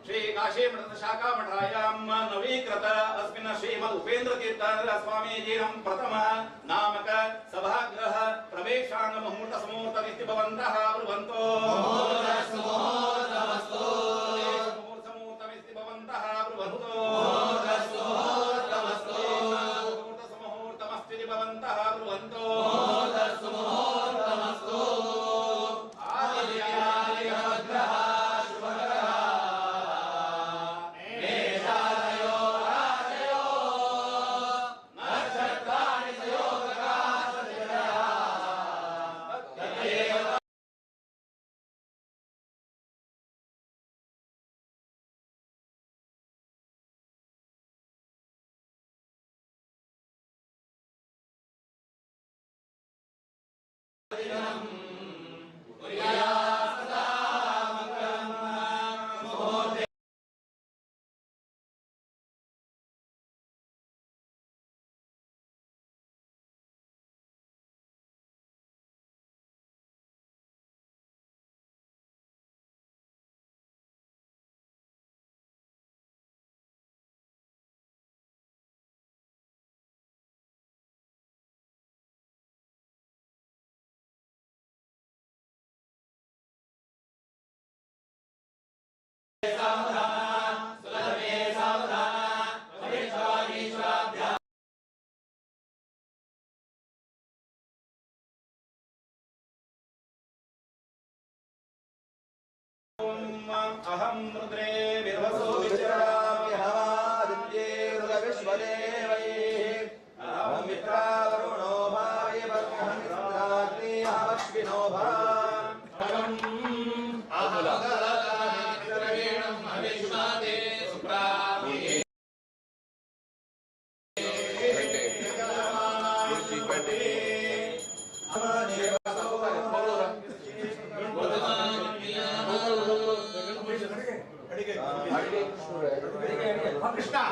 श्री काशी शाखा मठायां नवीकृत अस्मिन् श्रीमद् उपेन्द्र तीर्थ स्वामीजीनं प्रथम नामक सभागृह प्रवेशांग मुहूर्त समुहूर्तमिति भवन्तः ब्रुवन्तो मुहूर्तमिति भवन्तः ब्रुवन्तो मुहूर्त समुहूर्तमस्ति भवन्तः ब्रुवन्तो। अहं रुद्रे विर्वसो विचराम्यहमादित्ये रुद्रविश्वदेवैः अहं मित्रावरुणो भावैर्वह्निराग्नेयमश्विनो कृष्णा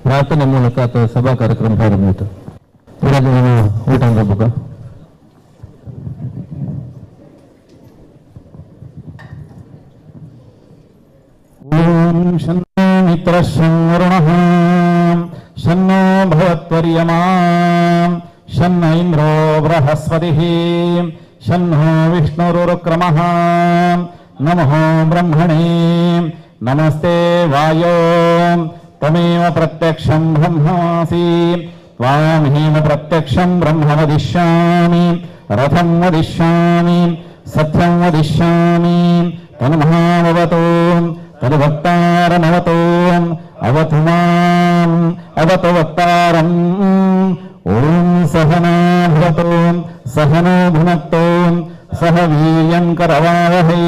ಪ್ರಾರ್ಥನೆ ಮೂಲಕ ಅಥವಾ ಸಭಾ ಕಾರ್ಯಕ್ರಮ ಪ್ರಾರಂಭ ಆಯಿತು. ಊಟ ಹೋಗ್ಬೇಕಾ? ಓಂ ಶನ್ನೋ ಮಿತ್ರಃ ಶಂ ವರುಣಃ ಶನ್ನೋ ಭವತ್ವರ್ಯಮಾ ಶನ್ನ ಇಂದ್ರೋ ಬೃಹಸ್ಪತಿಃ ಶನ್ನೋ ವಿಷ್ಣುರುಕ್ರಮಃ ನಮಃ ಬ್ರಹ್ಮಣೇ ನಮಸ್ತೆ ವಾಯೋ ತಮೇವ ಪ್ರತ್ಯಕ್ಷಂ ಬ್ರಹ್ಮಾಸಿ ತ್ವಾಮೇವ ಪ್ರತ್ಯಕ್ಷಂ ಬ್ರಹ್ಮ ವದಿಷ್ಯಾಮಿ ರಥಂ ವದಿಷ್ಯಾಮಿ ಸತ್ಯಂ ವದಿಷ್ಯಾಮಿ ತನ್ಮಹಾಮವತು ತದ್ವಕ್ತಾರಮವತು ಅವತು ಮಾಂ ಅವತು ವಕ್ತಾರಂ. ಓಂ ಸಹನಾ ಭವತು ಸಹನೋ ಭುನಕ್ತು ಸಹ ವೀರ್ಯಂ ಕರವಾವಹೈ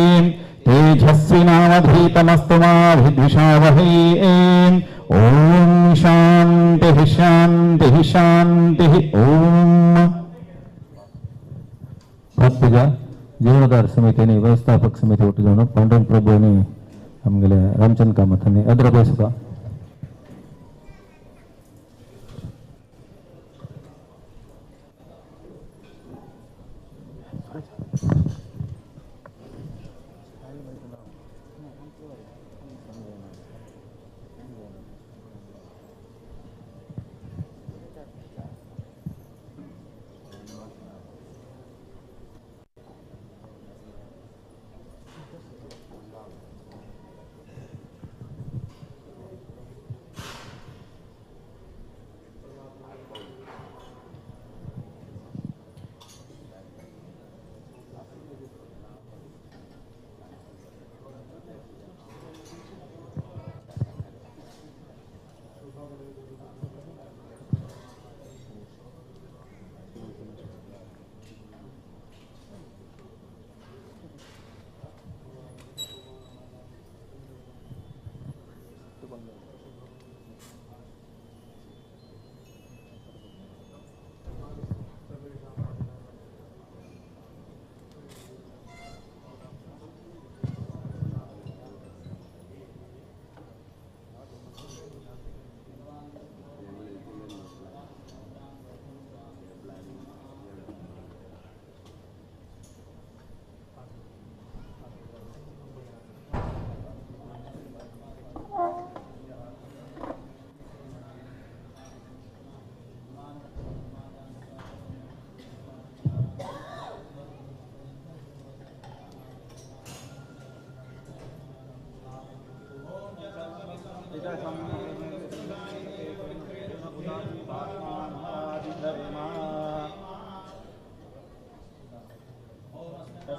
ತೇಜಸ್ವಿನಾವಧೀತಮಸ್ತು ಮಾ ವಿದ್ವಿಷಾವಹೈ. ಓಂ ಶಾಂತಿ ಶಾಂತಿ ಶಾಂತಿ. ಓಂ. ಭಕ್ತಿಗ ಜೀರ್ಣೋದ್ಧಾರ ಸಮಿತಿನಿ ವ್ಯವಸ್ಥಾಪಕ ಸಮಿತಿ ಒಟ್ಟಿಗೆ ಪಾಂಡುರಂಗ ಪ್ರಭುನಿ ನಮಗೆ ರಾಮಚಂದ್ರ ಕಾಮತ್ ಅದರ ಬಯಸುಗ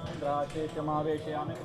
चन्द्राशेषमावेशयामि।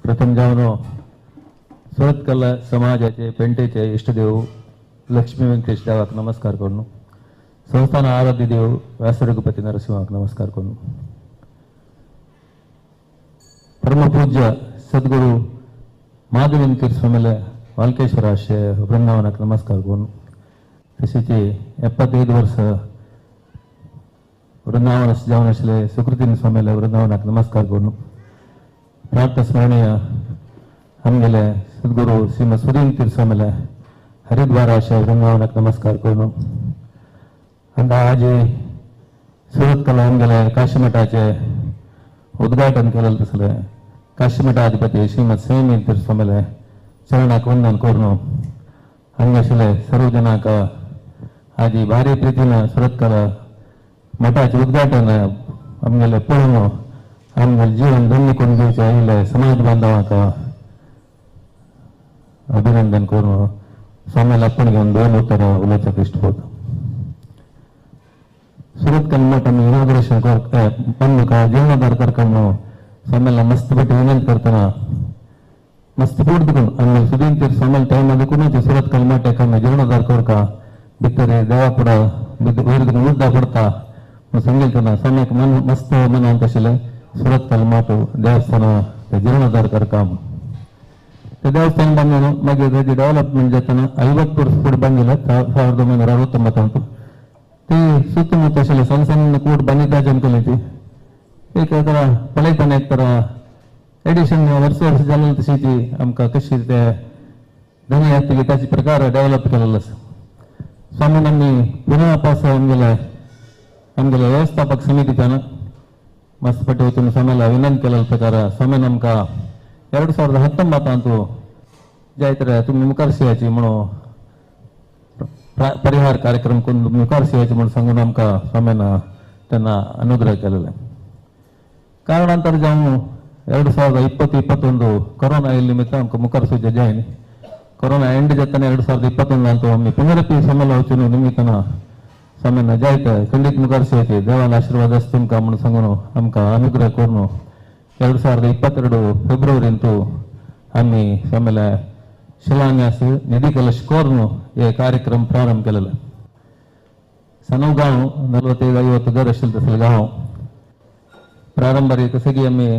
प्रथम जावन सुरतकल समाजाचे पेंटेचे इष्टदेव लक्ष्मी वेंकटेश देवाक नमस्कार करून, संस्थान आराध्य देव व्यासरघुपती नरसिंहाक नमस्कार करून, परमपूज्य सद्गुरु माधवेंद्र स्वामीले वालकेश्वर आशे वृंदावनाक नमस्कार करून, तशेंच 75 वर्ष वृंदावन जावन आशिल्ले सुकृतीन स्वामीले वृंदावनाक नमस्कार करून, प्रातस्मरणीय आमगेले सद्गुरु श्रीमद सुधीन तीर्थ स्वामीले हरिद्वार आशे वृंदावनाक नमस्कार करून, आनी आज सुरतकल आमगेले काशीमठाचे उद्घाटन केलें तसलें काशीमठाधिपती श्रीमद संयमी तीर्थ स्वामीले चरणाक वंदन करून, हांगा आशिल्ले सर्व जनांक आजी भारी प्रितीन सुरतकल मठाचें उद्घाटन आमगेले पळोवन आमगेलें जीवन धन्य करून घेवचें आयिल्ले समाज बांधवांक अभिनंदन करून स्वामीला आपूण घेवन दोन उतरां उलोवपाक इश्ट पडटा. सुरतकल मठ आमी इनॉग्रेशन बंदूक जीर्णोद्धार करका म्हणून स्वामीला मस्त पटी विनंती करतना मस्त पूर्त करून आमी सुदीन तीर्थ स्वामीला टायम कोणाचे सुरतकल मठ आमी जीर्णोद्धार करका भितर देवा फुडें वयर मुद्दा पडटा म्हणून सांगितलं स्वामीक मन मस्त मनांत आशिल्लें सुरतकल मठ देवस्थान जीर्णोद्धार करका. ते देवस्थान बांदून मागीर ताची डेव्हलपमेंट जातना 50 वर्स फुडें बांदिल्लें 1969 ती सुತ್ತमुत्त आशिल्लें सಣ್ಣ सಣ್ಣ ಕೂಡ್ बांदिता आमकां ती एक तर पळयतना एक तर एडिशन वर्स वर्स जालें तशी ती आमकां कशी ते धनी आसतली ताचे प्रकार डेव्हलप केलेलो आसा. स्वामीन आमी पुनः पास आमगेले आमगेले व्यवस्थापक समितीच्यान मस्त पटी वचून स्वामीला विनंती केलेलो प्रकार स्वामीन आमकां 2019 जायत तुमी मुखार शिवाची म्हणून परिहार कार्यक्रम करून मुखार शिवाची म्हणून सांगून आमकां स्वामीन त्यांना अनुग्रह केलेले. कारणांतर जावन 2020-21 ಕೊರೋನಾ ಇಲ್ಲಿ ನಿಮಿತ್ತ आमकां मुखार सुद्दां जायन ಕೊರೋನಾ ಎಂಡ್ जाताना 2021 अंतू आमी पुनरपी ಸಮ್ಮೇಳನ वचून निमित्तान सम्मेलन जायत खंडीत मुखार सुयती देवान आशीर्वाद आस तुमकां म्हणून सांगून आमकां अनुग्रह करून 2022 फेब्रुवारींतू आमी सम्मेलन शिलान्यास निधी कलश करून हे कार्यक्रम प्रारंभ केलेले. सनव गांव 45-50 घर आशिल्लें तसलें गांव प्रारंभारी कसं की आमी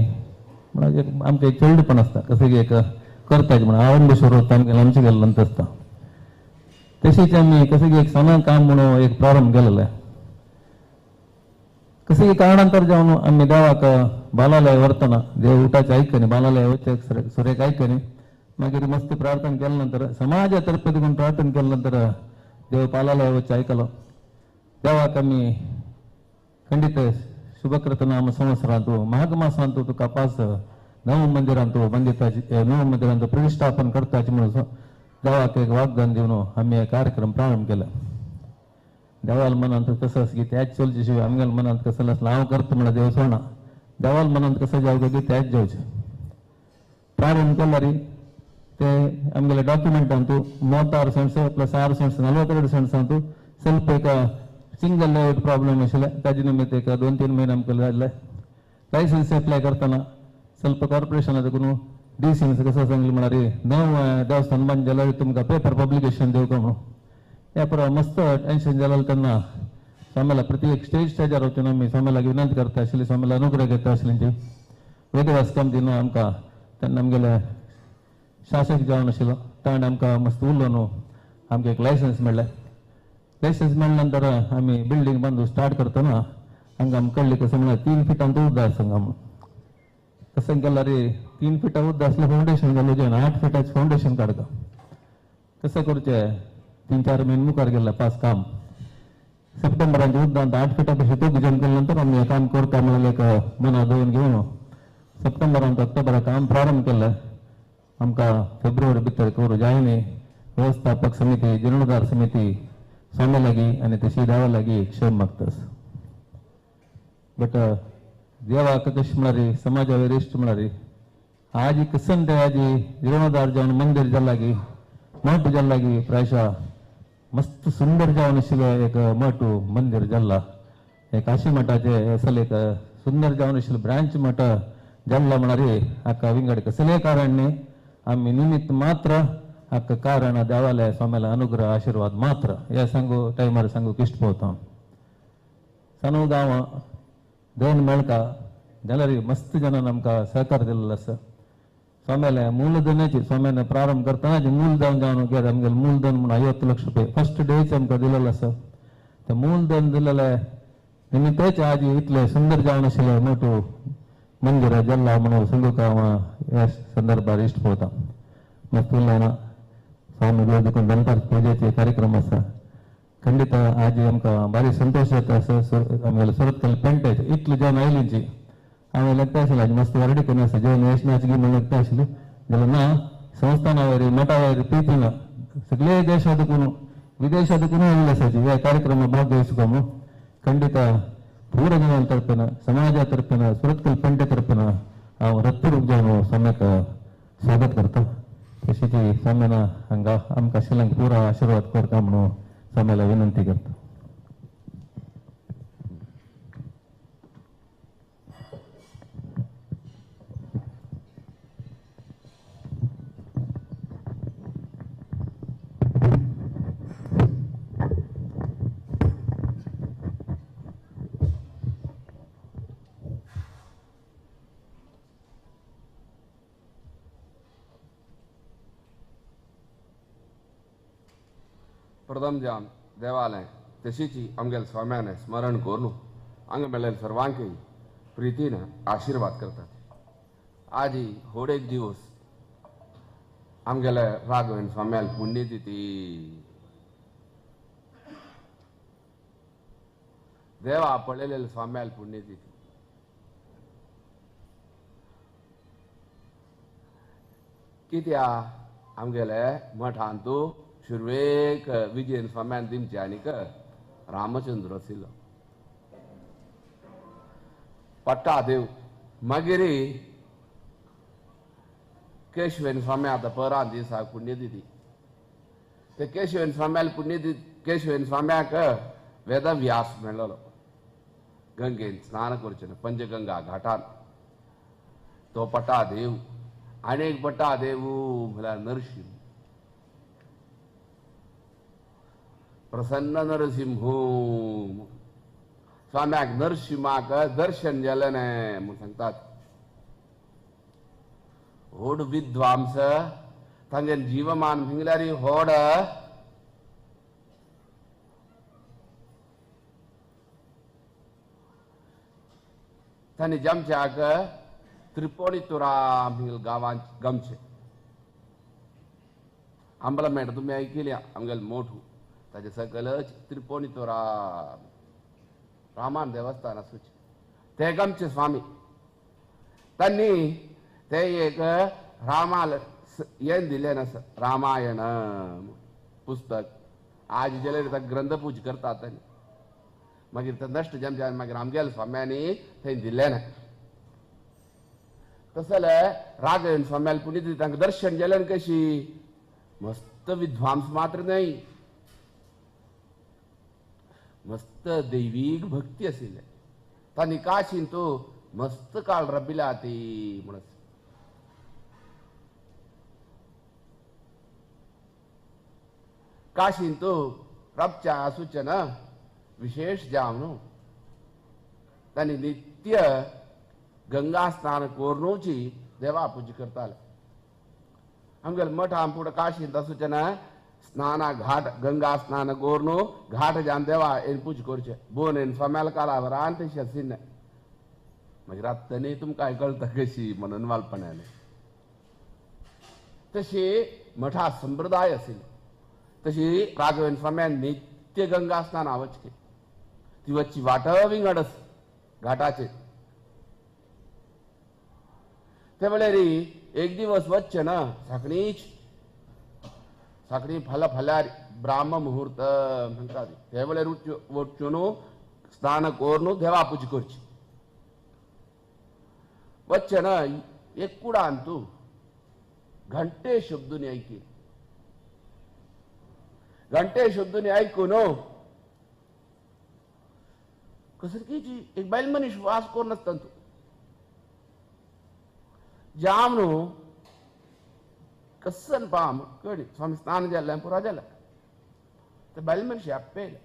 म्हणजे आमकां एक चेडूपण आसता कसं की एक करताच म्हणून आरंभ सुरू जाता आमगेलें आमचें गेल्लें नंतर आसता. तशीच आमी कसं की एक सणा काम म्हणून एक प्रारंभ केलेलें. कसं की कारणांतर जावन आमी देवाक बालालय व्हरतना देव उठाचे आयकनी बालालय वचचे सुरेक आयकनी मागीर मस्त प्रार्थना केल्या नंतर समाजा तर्फे देखून प्रार्थना केल्या नंतर देव पालालय वचचे आयकलो. देवाक आमी खंडीत शुभकृत नाम संवत्सरांतू माघ मासांतू तुका पास नव मंदिरांतू बंदिताची नव मंदिरांतू प्रतिष्ठापन करताची म्हणून देवाक एक वाग्दान दिवन आमी हे कार्यक्रम प्रारंभ केला. देवाल मनांत कसं आसा की त्याच चलचे शिवाय आमगेल्या मनांत कसं आसलें हांव करता म्हणल्यार देव सोडना. देवाल मनांत कसं जावं की त्याच जावचें. प्रारंभ केल्यार ते आमगेले डॉक्युमेंटांतू 36 cents plus 6 cents 42 cents Antu ಸ್ವಲ್ಪ एक सिंगल लेआउट प्रॉब्लम आशिल्लें ताजे निमित्त एक 2-3 महिने आमकां जाल्ले. लायसन्स अप्लाय करतना ಸ್ವಲ್ಪ कॉर्पोरेशना देखून डी सीन कसं सांगलें म्हळ्यार नव देवस्थान बंद जाल्यार तुमकां पेपर पब्लिकेशन दिवका म्हणून ह्या पुरो मस्त टेन्शन जालें तेन्ना स्वामीला प्रति एक स्टेज स्टेजार वचून आमी स्वामीलाक विनंती करता आशिल्ली स्वामीला अनुग्रह घेता आशिल्ली. वेदव्यास कामतीन आमकां तेन्ना आमगेले शासक जावन आशिल्लो ताणें आमकां मस्त उलोवन आमकां एक लायसन्स मेळ्ळें. लायसन्स मेळ्ळे नंतर आमी बिल्डींग बांदू स्टार्ट करतना हांगा आमकां कळ्ळें कसं म्हळ्यार 3 फिटांत उदक आसा हांगा म्हणून. तशें केल्यार 3 फिटां उदक आसलें फावंडेशन घालूं जायना 8 फिटाचें फावंडेशन काडटा. तशें करचें 3-4 म्हयने मुखार गेल्लें पास काम सप्टेंबरांत उदकांत 8 फिटां पेक्षा दोग जम केले नंतर आमी हें काम करता म्हणलें एक मना दवरून घेवन सप्टेंबरांत ऑक्टोबराक काम प्रारंभ केलें. आमकां फेब्रुवारी भितर करूं जायनी व्यवस्थापक समिती जीर्णोद्धार समिती स्वामी लागीं आनी तशी देवा लागीं क्षम मागतास. बट देवाक कशें म्हळ्यार समाजा वयर इश्ट म्हळ्यार आज कसन ते आजी जीर्णोद्धार जावन मंदिर जालां लागीं मठ जालां लागीं प्रायशा मस्त सुंदर जावन आशिल्लें एक मठ मंदिर जाल्ला एक काशी मठाचें असल एक सुंदर जावन आशिल्लें ब्रांच मठ जाल्ला म्हळ्यार हाका विंगड कसलें कारण न्ही आमी निमित्त मात्र हाका कारण देवाले स्वामीला अनुग्रह आशीर्वाद मात्र हे सांगू टायमार सांगू इश्ट पळोवता. सनव गांव दोन मेळका जाल्यार मस्त जणान आमकां सहकार दिल्लो आसा. स्वाम्याले मूलधनाची स्वाम्यान प्रारंभ करतना मूलधन जावन गेले आमगेलें मूलधन म्हणून 50 लाख रुपये फर्स्ट डेच आमकां दिलेलो आसा. ते मूलधन दिलेले निमित्तच आज इतलें सुंदर जावन आशिल्लें मोटो मंदिर जाल्ला म्हणून सांगूंक हांव ह्या संदर्भार इश्ट पळोवता. मस्त उलयना स्वामी देखून दनपार पुजेचे कार्यक्रम आसा. खंडीत आज आमकां भारी संतोश जाता आमगेले सुरतकल पेंटेचे इतले जेवण आयलींची हांवें लेगता आशिल्लें आज मस्त वरडी करून आसा जेवण येशनाची म्हणून लेगता आशिल्लें जाल्यार ना संस्थाना वयर मठा वयर प्रितीन सगळे देशा देखून विदेशा देखून आयिल्ले आसाची ह्या कार्यक्रमा भाग घेवचो म्हणून खंडीत पूरा जनां तर्फेन समाजा तर्फेन सुरतकल पेंटे तर्फेन हांव रत्तरूप जावन सम्यक स्वागत करता. तशीच स्वाम्यान हांगा आमकां शिलांक पुरा आशीर्वाद करता म्हणून स्वाम्याला विनंती करता. प्रथम जावन देवालय तशीची आमगेले स्वाम्याने स्मरण करून हांगा मेळ्ळेले सर्वांकय प्रितीन आशीर्वाद करतात. आजी होड एक दिवस आमगेले राघवेन स्वाम्याल पुण्यतिथी देवा पळयलेले स्वाम्याल पुण्यतिथी. कित्या आमगेले मठांतू सुरवेक विजयन स्वाम्यान दिमचे आनीक रामचंद्र आशिल्लो. पट्टा देव मागीर केशवेन स्वामी आतां परां दिसा पुण्यतिथी ते केशवेन स्वाम्याल पुण्यतिथी केशवेन स्वाम्याक वेदव्यास मेळ्ळो गंगेन स्नान करचें पंचगंगा घाटान तो पट्टा देव आनी एक पट्टा देव म्हळ्यार नरशिंह प्रसन्न नरसिंह स्वाम्याक नरसिंहाक दर्शन जालें न्हय म्हूण सांगतात. व्हड विद्वांस तांचे जीवमान म्हणल्यार व्हड तांणी जमच्याक त्रिपोणीतुरा गांवांत गमचें आंबला तुमी आयकिल्या आमगेले मोठू ताजे सकलच त्रिपोणीतुरा रामान देवस्थान आसूचें ते गमचे स्वामी तांणी ते एक रामाल हें दिलें आसा रामायण पुस्तक आज जाल्यार ताका ग्रंथपूज करतात तांणी मागीर ते नश्ट जमचे मागीर आमगेले स्वाम्यांनी थंय दिलें ना. तसलें जाल्यार राघवेन स्वाम्याल पुण्यतिथी तांकां दर्शन जालें कशी मस्त विद्वांस मात्र न्हय मस्त दैवीक भक्ती आशिल्लें तांणी काशीन तूं मस्त काळ रबिला ती म्हणून काशीन तूं रबच्या आसूचें ना विशेष जाव न्हू तांणी नित्य गंगा स्नान कोरनूची देवा पूजा करताले. आमगेले मठां पुढे काशींत आसूचें ना स्नाना घाट गंगा स्नान कोरनू घाट जावन देवा हेन पूजा करचें बोन हेन स्वाम्याल कालावरान तशें आशिल्लें. मागीर आतां न्ही तुमकां कळटा कशी म्हणून वालपणाले तशी मठा संप्रदाय आशिल्लो. तशी राघवेन स्वाम्यान नित्य गंगा स्नान वचचें ती वचची वाट विंगड आसा घाटाचेर. ते म्हळ्यार एक दिवस वचचें ना साकणीच साकणी फाल्यां फाल्यार ब्राह्म मुहूर्त म्हणटा ते वेळार वचून न्हू स्नान करून देवा पूजा करची वचचें ना एक कुडान तूं घंटे शब्दून आयकी घंटे शब्दून आयकून न्हू कसरकीची एक बायल मनीस वास करून नासता तूं जाम न्हू कसन पाम कळ्ळी स्वामी स्नान जालें पुरा जालें ते बायल मनीस आप्पेले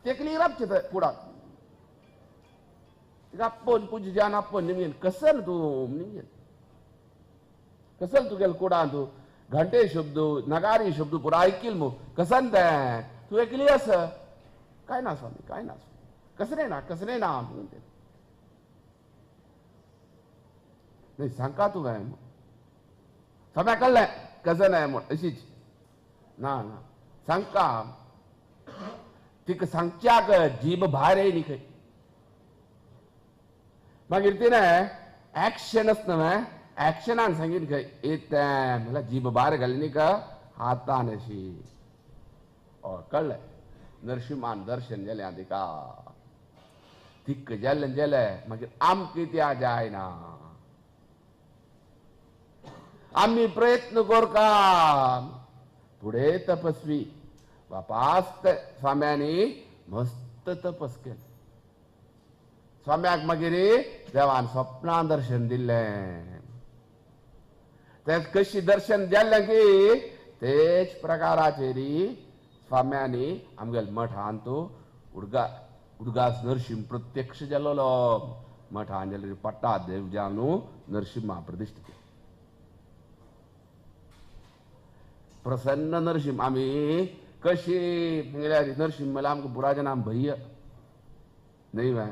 तेकली राबचें थंय कुडाक तिका आपोवन पूजा जावन आपोवन निमगेन कसन तूं निमगेन कसल तुगेले कुडान तूं घंटे शब्द नगारी शब्द पुरा आयकील मू कसन तें तूं एकली आसा काय ना स्वामी काय ना स्वामी कसलें ना कसलें ना म्हणून तें नाही सांगा तूं काय स्वाम्या कळ्ळें कसं नाही म्हण अशीच ना ना सांगका तिका सांगच्याक जीभ भायर येयली खंय मागीर तिणें एक्शनच न्हय एक्शनान सांगीत खंय येतें म्हणल्यार जीभ भायर घाली न्ही का हातान अशी हय कळ्ळें नरशिंहान दर्शन जालें तिका तिका जालें जालें मागीर आमकां कित्याक जायना आमी प्रयत्न करका फुडें तपस्वी वापास स्वाम्यांनी मस्त तपस केलें. स्वाम्याक मागीर देवान स्वप्नान दर्शन दिलें तें कशी दर्शन जालें की तेच प्रकाराचेर स्वाम्यांनी आमगेले मठान तो उडगास नरशिंह प्रत्यक्ष जालोलो मठान जाल्यार पट्टा देव जावन नरशिंहा प्रतिश्ठित केलो. प्रसन्न नरसिंह आमी कशी म्हणल्यार नरसिंह म्हळ्यार आमकां बुराचें नाम भय्य न्हय वे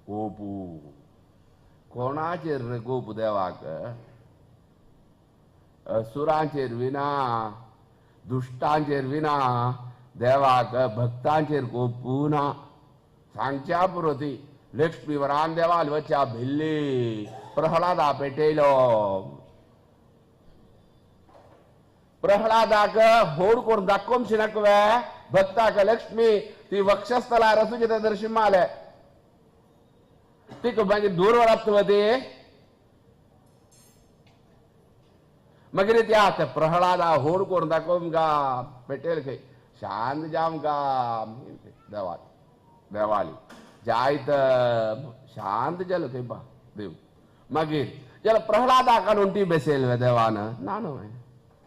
कोपू कोणाचेर रे कोप देवाक असुरांचेर विना दुश्टांचेर विना देवाक भक्तांचेर कोपू ना सांगच्या पुरो ती लक्ष्मी वरान देवाल वच्या भिल्ली प्रहलादा पेटयलो प्रहलादाक होड करून दाखोवंक नाका वे भक्ताक लक्ष्मी ती वक्षस्थलार आसूचे ते नरसिंहाले तिका मागीर दूर व्हरप. मागीर त्या ते प्रहलादा होड करून दाखोवन गा पेटेल खंय शांत जाम गा देवा देवाली जायत शांत जालो खंय बा देव. मागीर जाल्यार प्रहलादा काडून ती बेसेल देवान ना न्हय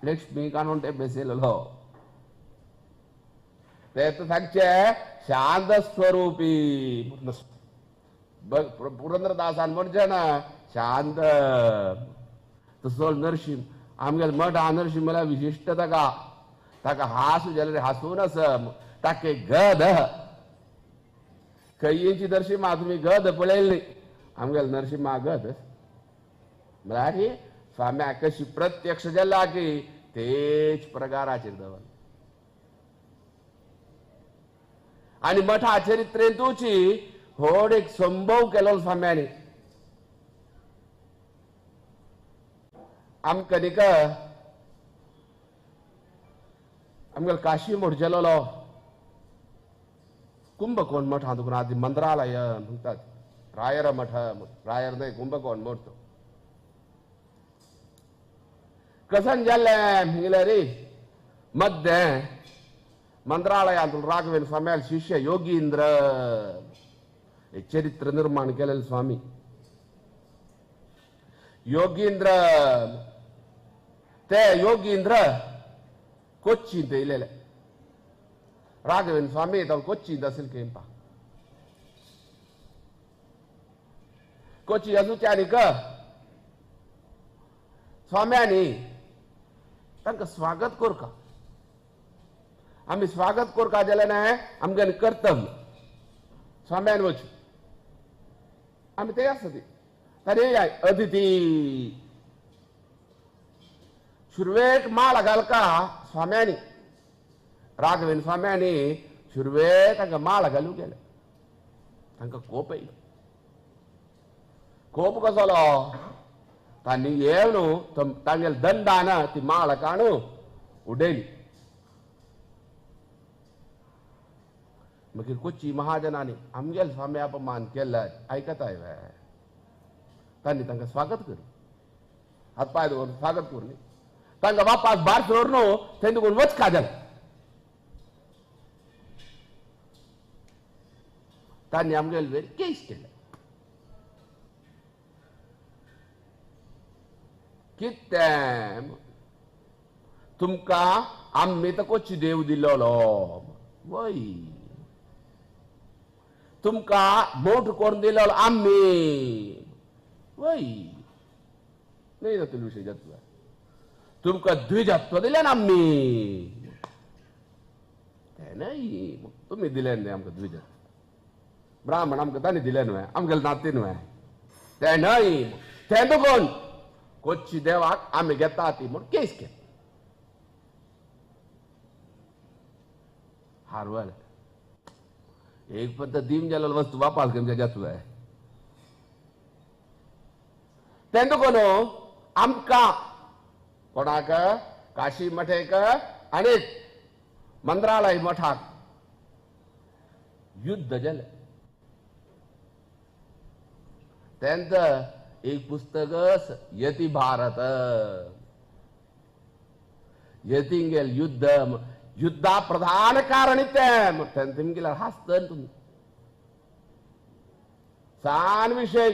लक्ष्मी काडून ते बेसेलो ते तर सांगचे शांत स्वरूपी पुरंदरदासान म्हणचे ना शांत. तसो नरशिंह आमगेले मठ हा नरशिंह म्हळ्यार विशिश्ट ताका ताका हास जाल्यार हासून आस ताके गद खंयची नरसिंहा तुमी गद पळयली आमगेले नरसिंहा गद म्हळ्यार स्वाम्याक कशी प्रत्यक्ष जाला की तेच प्रकाराचेर दवर. आनी मठा चरित्रेंतूची व्हड एक संभव केलो स्वाम्यांनी. आमकां न्ही आमगेलो काशी मठ जेलोलो कुंभकोण मठ हा तुका आदी मंत्रालय म्हणटात रायर मठ रायर न्हय कुंभकोण मठ तो कसन जाल्लें म्हणल्यार रे मध्य मंत्रालयांत राघवेंद्र स्वाम्याल शिष्य योगींद्र चरित्र निर्माण केलेले स्वामी योगींद्र ते योगींद्र कोच्चींत येयलेले राघवेंद्र स्वामी तो कोच्चींत असेल केंपा कोची आसूच्या स्वाम्यांनी तांकां स्वागत करका. आमी स्वागत करका जाल्यार न्हय आमगेलें कर्तव्य स्वाम्यान वचूं आमी ते आसा ती ताणी अतिथी सुरवेक माळ घालका स्वाम्यांनी राघवेंद्र स्वाम्यांनी सुरवेक तांकां माळ घालूंक गेले. तांकां कोप येयलो. कोप कसलो तांणी येवन तांगेले दंडान ती माळ काडून उडयली. मागीर कोची महाजनांनी आमगेले स्वामी अपमान केल्ले आयकताय वे तांणी तांकां स्वागत करू हात पांय दवरून स्वागत करून तांकां बापाक भार सोर न्हू थंय तुका वचका जालें. तांणी आमगेले वयर केस केले. कितें तुमकां आमी तर कोची देव दिल्लो वय तुमकां मोठ करून दिल्लो आमी वय न्हय जातलो विशय जातलो तुमकां द्विजत्व दिलें ना आमी तें न्हय तुमी दिलें न्हय आमकां द्विजत्व ब्राह्मण आमकां तांणी दिलें न्हय आमगेलें नातें न्हय तें न्हय तें दुकोन कोच्ची देवाक आमी घेता ती म्हूण केस केली. हारवल एक पद्दत दीम जालो वस्तू वापास घेवच्या जातलो तें दुकोन आमकां कोणाक काशी मठेक आनी मंत्रालय मठाक युद्ध जालें. तेंच एक पुस्तक यती भारत यतींगेल युद्ध युद्धा प्रधान कारण तें तुमगेले हासत तुमी सान विशय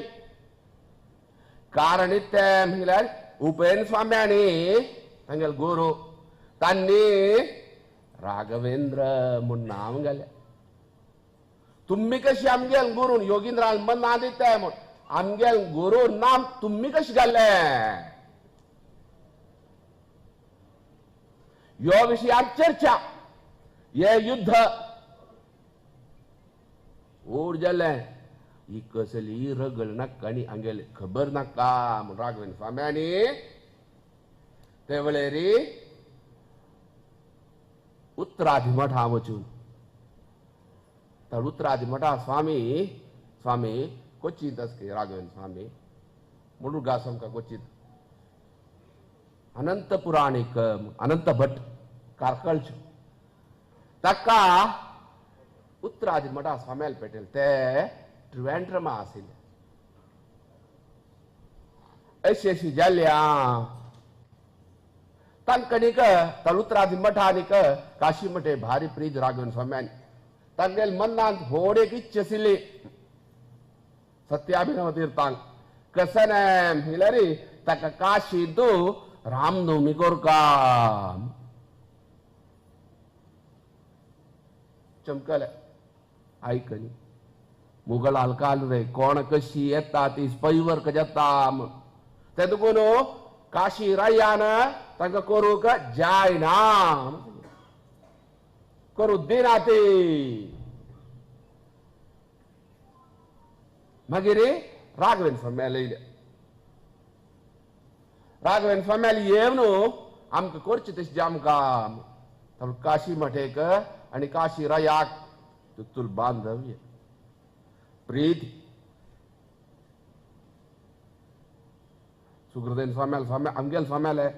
कारण तें म्हणल्यार उपेन स्वाम्यांनी तांगेले गुरू तांणी राघवेंद्र म्हूण नांव घालें. तुमी कशी आमगेल गुरून योगींद्रान मन नांव दिताय म्हूण आमगेल गुरू नाम तुमी कशें घालें ह्यो विशयार चर्चा हे युद्ध ओड जालें ही कसली रगड नाका आनी आमगेले खबर नाका म्हूण राघवेंद्र स्वाम्यांनी ते वेळेरी उत्तराधी मठा वचून तर उत्तराधी मठा स्वामी स्वामी कोचींत आसता राघवेंद्र स्वामी म्हणून गा आमकां कोचींत अनंत पुराणीक अनंत भट कार्कळचो ताका उत्तरादी मठा स्वाम्याल पेटेल ते त्रिवेंद्रमा आशिल्ले. अशी अशी जाल्या तांकां तलुत्रादी मठानीक काशी मठे भारी प्रीत राघवेंद्र स्वाम्यानी तांगेल मनांत व्हड एक इच्छा आशिल्ली सत्याभिनव तीर्थांक कसं म्हणल्यार ताका काशींत रामनवमी करका चमकले. आयकनी मुगल हलकाल रे कोण कशी येता ती पैवर जाता ते दुकून काशी रायान तांकां करूंक जायना करूं दिना ती. मागीर राघवेंद्र स्वाम्याले येयले. राघवेंद्र स्वाम्याले येवन आमकां करचें तशें आमकां काशी मठेक आनी काशी रायाक तुल बांधव्य प्रीत सुखदेन स्वाम्याल स्वाम्या आमगेल स्वाम्याले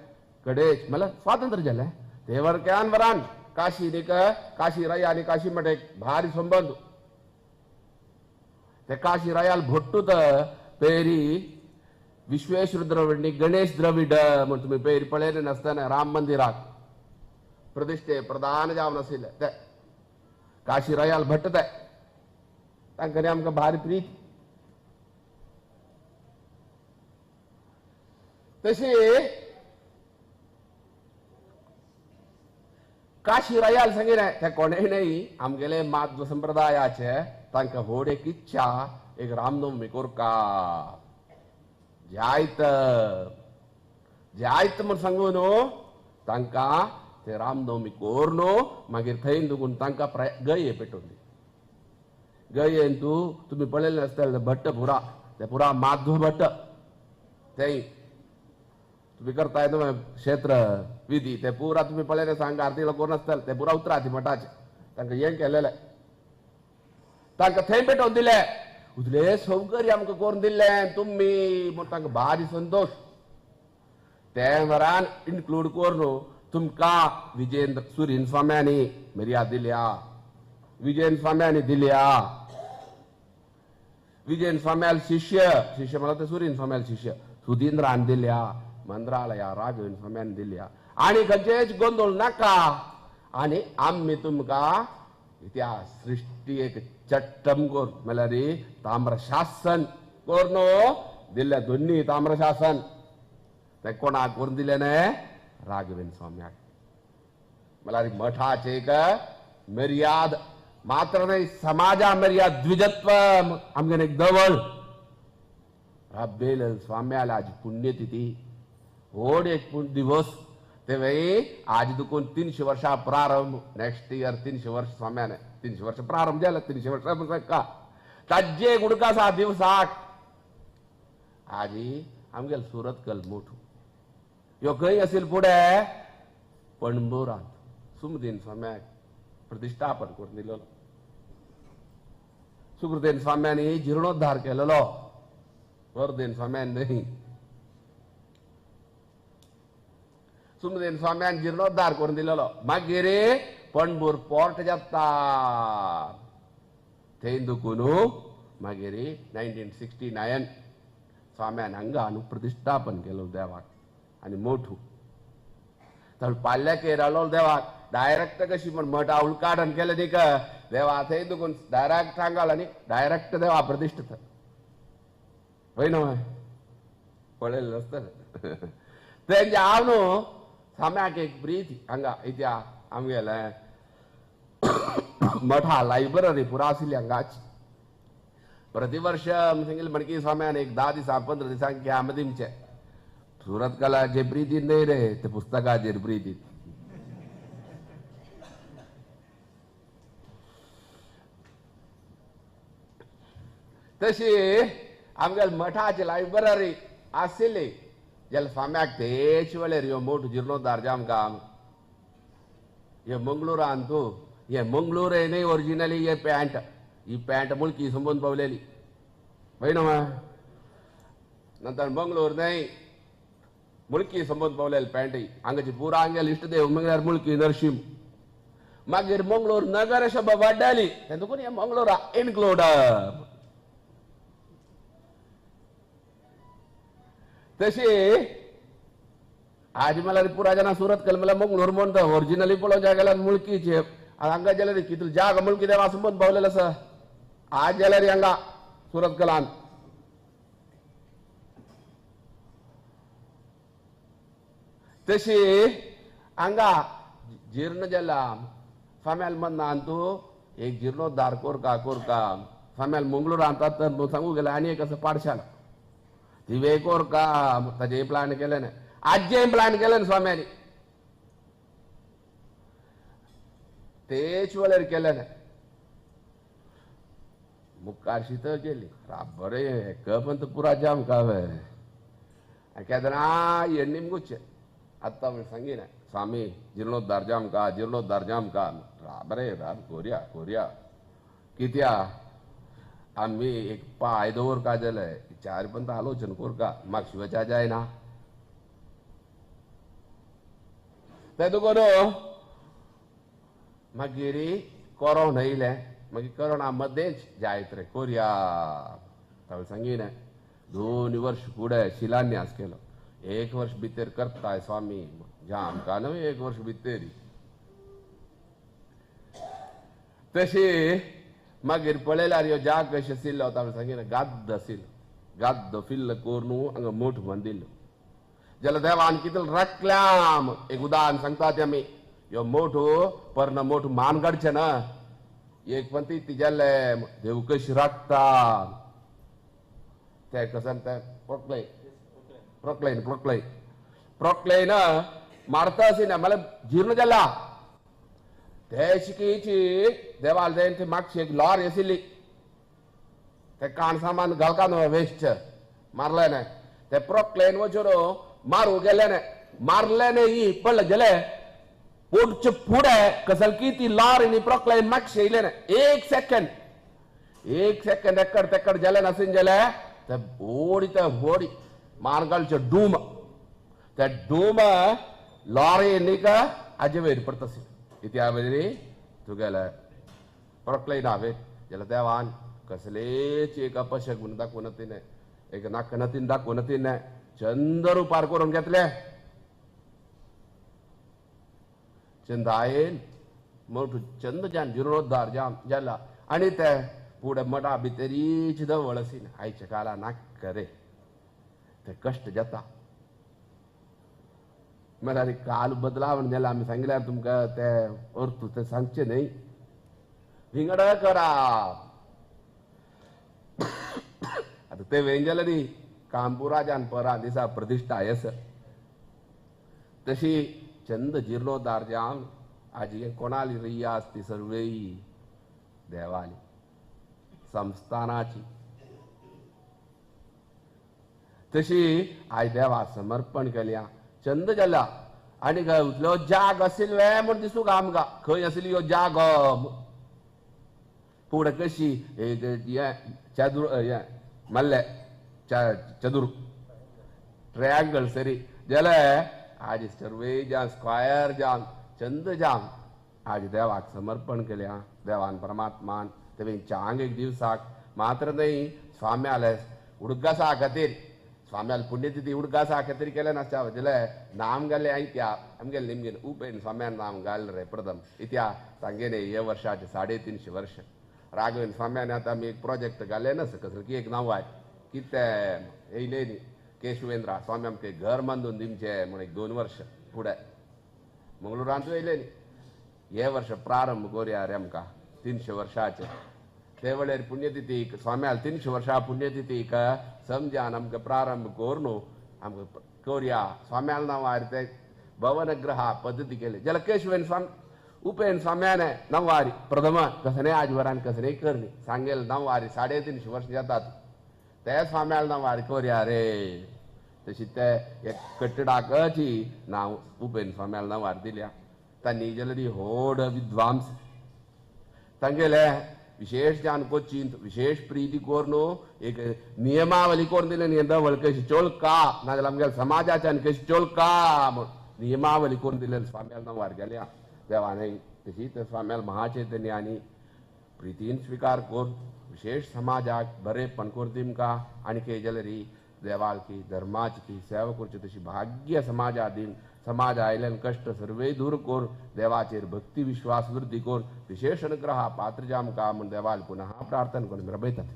कडेच म्हणल्यार स्वातंत्र्य जालें देवर क्यान वरान काशी निक काशी राया आनी काशी मठेक भारी संबंद. ते काशी रायाल भोट्टूत पेरी विश्वेश्वर द्रविड नी गणेश द्रविड म्हण तुमी पेरी पळयलें नासतना राम मंदिराक प्रतिष्ठे प्रधान जावन आशिल्ले ते काशी रायाल भट्ट ते तांकां आमकां भारी प्रीत. तशी काशी रायाल सांगिल्लें ते कोणेय न्हय आमगेले माध्व संप्रदायाचे तांकां व्हड एक इच्छा एक रामनवमी करका जायत जायत म्हूण सांगू न्हू तांकां ते रामनवमी कर न्हू मागीर थंय दुखून तांकां गये पेटोवन दी. गयेन तूं तुमी पळयलें आसतलें भट्ट पुरा ते पुरा माध्व भट्ट थंय तुमी करताय न्हू क्षेत्र विधी ते पुरा तुमी पळयलें सांग आरतीला करून आसतले ते पुरा उतराती मठाचे तांकां हें केलेलें तांकां थंय पेटोवन दिलें. उतले सौकर्य आमकां करून दिल्लें तुमी म्हूण तांकां भारी संतोश. ते वरान इन्क्लूड करून तुमकां विजयेंद्र सुरीन स्वाम्यांनी मर्याद दिल्या, विजयेंद्र स्वाम्यांनी दिल्या. विजयेंद्र स्वाम्याल शिष्य शिष्य म्हणल्यार ते सुरीन स्वाम्याल शिष्य सुधींद्रान दिल्या, मंत्रालया राघवेंद्र स्वाम्यान दिल्या. आनी खंयचेच गोंदळ नाका आनी आमी तुमकां इतिहास सृष्टी एक चट्टम कर म्हणल्यार ताम्रशासन कर न्हू दिल्ले दोन्ही ताम्रशासन ते कोणाक करून दिलें न्हय राघवेंद्र स्वाम्याक. म्हणल्यार मठाचे एक मर्याद मात्र न्हय समाजा मर्याद द्विजत्व आमगेलें एक दवल राबेल स्वाम्याल आज पुण्यतिथी व्हड एक दिवस ते आज दुखून 300 वर्षां प्रारंभ नेक्स्ट इयर 300 वर्ष स्वाम्याने 300 वर्ष प्रारंभ जाले 300 वर्षां का ताजे गुडका आसा दिवसाक आजी आमगेल सुरतकल मोठो ह्यो खंय आशिल्लो फुडें पणबोरांत सुमदीन स्वाम्याक प्रतिष्ठापन करून दिलो. सुखदेन स्वाम्यांनी जिर्णोद्धार केलेलो वरदेन स्वाम्यान न्हय. सुमदेन स्वाम्यान जिर्णोद्धार करून दिलेलो. मागीर पणबूर पोर्ट जाता थंय दुखून मागीर 1969 स्वाम्यान हांगा न्हू प्रतिष्ठापन केलो देवाक आनी मोठू तर पाल्याकेर आलो देवाक डायरेक्ट कशी म्हण मठा उद्घाटन केलें न्ही देवा थंय दुखून डायरेक्ट हांगा आनी डायरेक्ट देवा प्रतिष्ठित हय न्हय पळयलें आसतलें. तेंचे हांव न्हू स्वाम्याक एक प्रीती हांगा इत्या आमगेलें मठा लायब्ररी पुरा आशिल्ली हांगाच प्रतिवर्ष सांगिल्लें मणकी स्वाम्यान एक 10 दिसां 15 दिसांक घ्या दिमचें सुरतकलाचे प्रिती न्हय रे ते पुस्तकाचेर प्रिती. तशी आमगेले मठाची लायब्ररी आशिल्ली जाल्यार स्वाम्याक तेच वेळेर ह्यो मोठो जिर्णोद्धार आमकां हे मंगळुरान तूं हे मंगळूर न्हय ओरिजिनली हे पॅन्ट ही पॅन्ट मुळकी संबंद पावलेली हय न्हय. नंतर मंगळूर न्हय मुळकी संबंद पावलेली पॅन्ट ही हांगाची पुरा हांगेले इश्टदेव म्हणल्यार मुळकी नरशिंह. मागीर मंगळूर नगर सभा वाडली तें हे मंगळूरा इनक्लूड तशी आज मला पुरा जना सुरत कल मला मंगळूर म्हणतो ओरिजिनली पळोवच्या गेल्यार मुळकीचे हांगा जाल्यार कितलो जाग मुळकी देवा आसून पावलेलो आसा आज जाल्यार हांगा सुरत कलान तशी हांगा जीर्ण जाला फामेल मन्नान तूं एक जीर्णोद्धार कोरका कोरका फामेल मंगळूर आणतात तर सांगू गेले आनी एक असं पाठशाला तिवे कोरका ताजे प्लान केले ना आज्जे प्लान केले ना स्वाम्यानी तेच वेळेर केले ना मुखार शीत केली बरें कपंत पुरा जाम कावे केदना एण्णी मुगुचे आत्ता सांगिना स्वामी जीर्णोद्धार जाम का जीर्णोद्धार जाम का बरें राब कोरया कोरया कित्या आमी एक पाय दवर का जाले चार पंत आलोचन कोरका म्हाका शिवच्या जायना तें तुका मागीर कोरोन येयलें मागीर कोरोना मदेंच जायत रे कोरया तांवें सांगिना 2 वर्ष फुडें शिलान्यास केलो 1 वर्ष भितर करताय स्वामी जाम का न्हय 1 वर्ष भितर तशी मागीर पळयल्यार ह्यो जाग कशें आशिल्लो तांवें सांगिना गाद्द आशिल्लो गाद्द फिल्ल करून हांगा मोठ बांदिल्लो जाल्यार देवान कितें रकल्याम एक उदाहरण सांगता ते आमी ह्यो मोठ पर्ण मोठ मान काडचें ना एक पण ती जाले देव कशी राखता ते कसन ते प्रोक्लेन प्रोक्लेन प्रोक्लेन प्रोक्लेन मारता अशी ना मला जीर्ण जाला ते शिकीची देवाल जायन ते मागशी एक लॉरी आशिल्ली ते काण सामान घालका न्हय वेस्ट मारले ना ते प्रोक्लेन वचून मारू गेले ना मारले न्ही पडले गेले पोटचे फुडें कसलकी ती लॉरी नी प्रोक्लेन मागशी येयले ना एक सेकंड एकर तेकर जाले नासून जाले ते ओडी ते होडी मारगालचे डूम ते डूम लॉरी न्ही हाजे वयर पडटा इत्या वयर तुगेले प्रोक्लेन हांवें जाल्यार देवान कसलेच एक अपशक म्हणून दाखोवन तिणें एक नाक नतीन दाखोवन तिणें चंद रुपार करून घेतले चंदायेन मोठो चंद जान जीर्णोद्धार जाम जाला आनी ते फुडें मठा भितरीच दवळ आशिल्लें आयच्या काळार नाका रे ते कश्ट जाता म्हळ्यार काल बदलावण जाल्यार आमी सांगल्यार तुमकां ते अर्थ ते सांगचे न्हय विंगड करा आतां ते वें जाल्यार न्ही कामपुराच्यान परा दिसा प्रतिश्ठा येस तशी चंद जीर्णोद्धार जाम आजी कोणाली रिया आसती सर्वेई देवाली संस्थानाची तशी आयज देवा समर्पण केल्या चंद जाला आनी उतलो जाग आशिल्लो वे म्हूण दिसूंक आमकां खंय आशिल्ली ह्यो जाग फुडें कशी हें चदूर हें मारले चदूर ट्रायंगल सरी जाल्यार आज सर्वे जाम स्क्वायर जाम चंद जाम आज देवाक समर्पण केल्या देवान परमात्मान तें चांग एक दिवसाक मात्र न्हय स्वाम्याले उडगासा खातीर स्वाम्याल पुण्यतिथी उडगासा खातीर केलें नासता जाल्यार नाम घालें आयत्या आमगेले निमगेन उपेन स्वाम्यान नाम घाल रे प्रथम इत्या सांगेने हे वर्षाचे 350 वर्ष राघवेन स्वाम्यान आतां आमी एक प्रोजेक्ट घालें ना कसलो की एक नांव आय कितें येयलें न्ही केशवेंद्रा स्वामी आमकां घर बांदून दिवचें म्हूण एक 2 वर्ष फुडें मंगळुरांतूय येयलें न्ही हे वर्ष प्रारंभ करुया रे आमकां 300 वर्षाचे ते वेळेर पुण्यतिथीक स्वाम्याल 300 वर्षां पुण्यतिथीक समजान आमकां प्रारंभ करून आमकां करुया स्वाम्याल नांवार ते भवनग्रहा पद्दती केली जाल्यार केशवेन स्वामी उपेन स्वाम्याने नववारी प्रथम कसने आजवरान कसने करणी सांगेल नववारी 350 वर्ष जातात ते स्वाम्याल नववारी करुया रे तशी ते एक कट्टडाकची नांव उपेन स्वाम्याल नववार दिल्या तांणी जाल्यार होड विद्वांस तांगेले विशेष जान कोचींत विशेष प्रीती करून एक नियमावली करून दिले न्ही दवळ कशी चोलका नाजाल्यार आमगेल्या समाजाच्यान कशी चोलका म्हूण नियमावली करून दिले स्वाम्याल नववार गेल्या देवाने तशी तर स्वाम्याल महाचैतन्य आनी प्रितीन स्वीकार करून विशेष समाजाक बरेपण करून दिमका आनी के जाल्यार देवालकी धर्माची सेवा करची तशी भाग्य समाजा दिन समाज आयल्यान कष्ट सर्वे दूर करून देवाचेर भक्ती विश्वास वृद्धी करून विशेष अनुग्रह पात्र जामका म्हूण देवाल पुनः प्रार्थना करून रबयतात.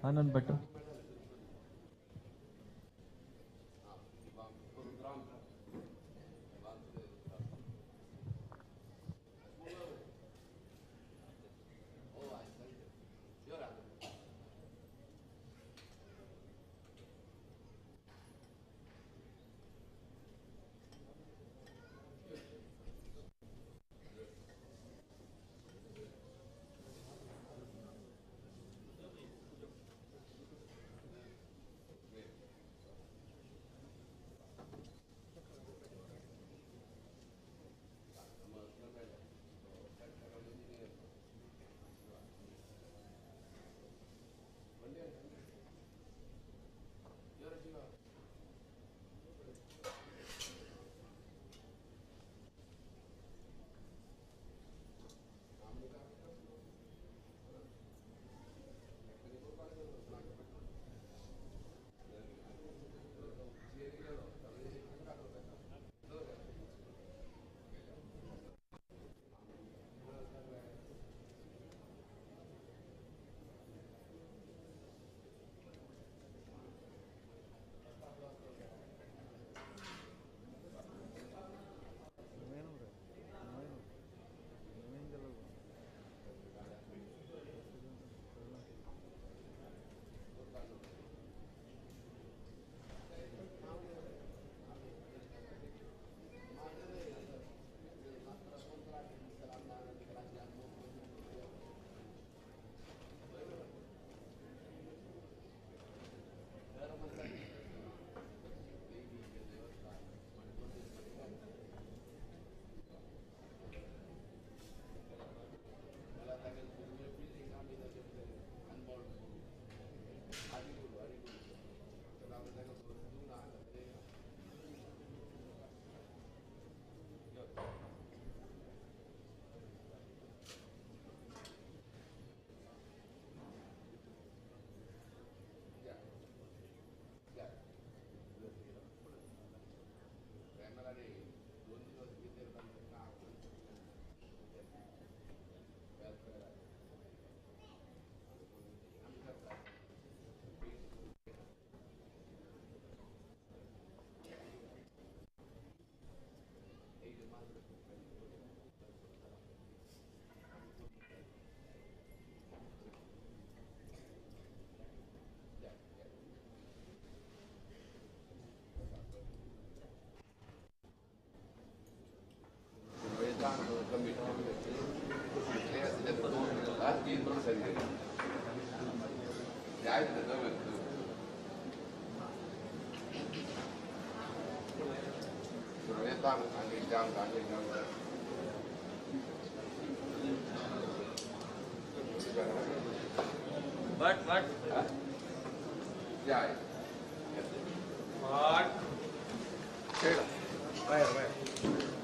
आनंद भट्ट. But but जाय बट wire wire.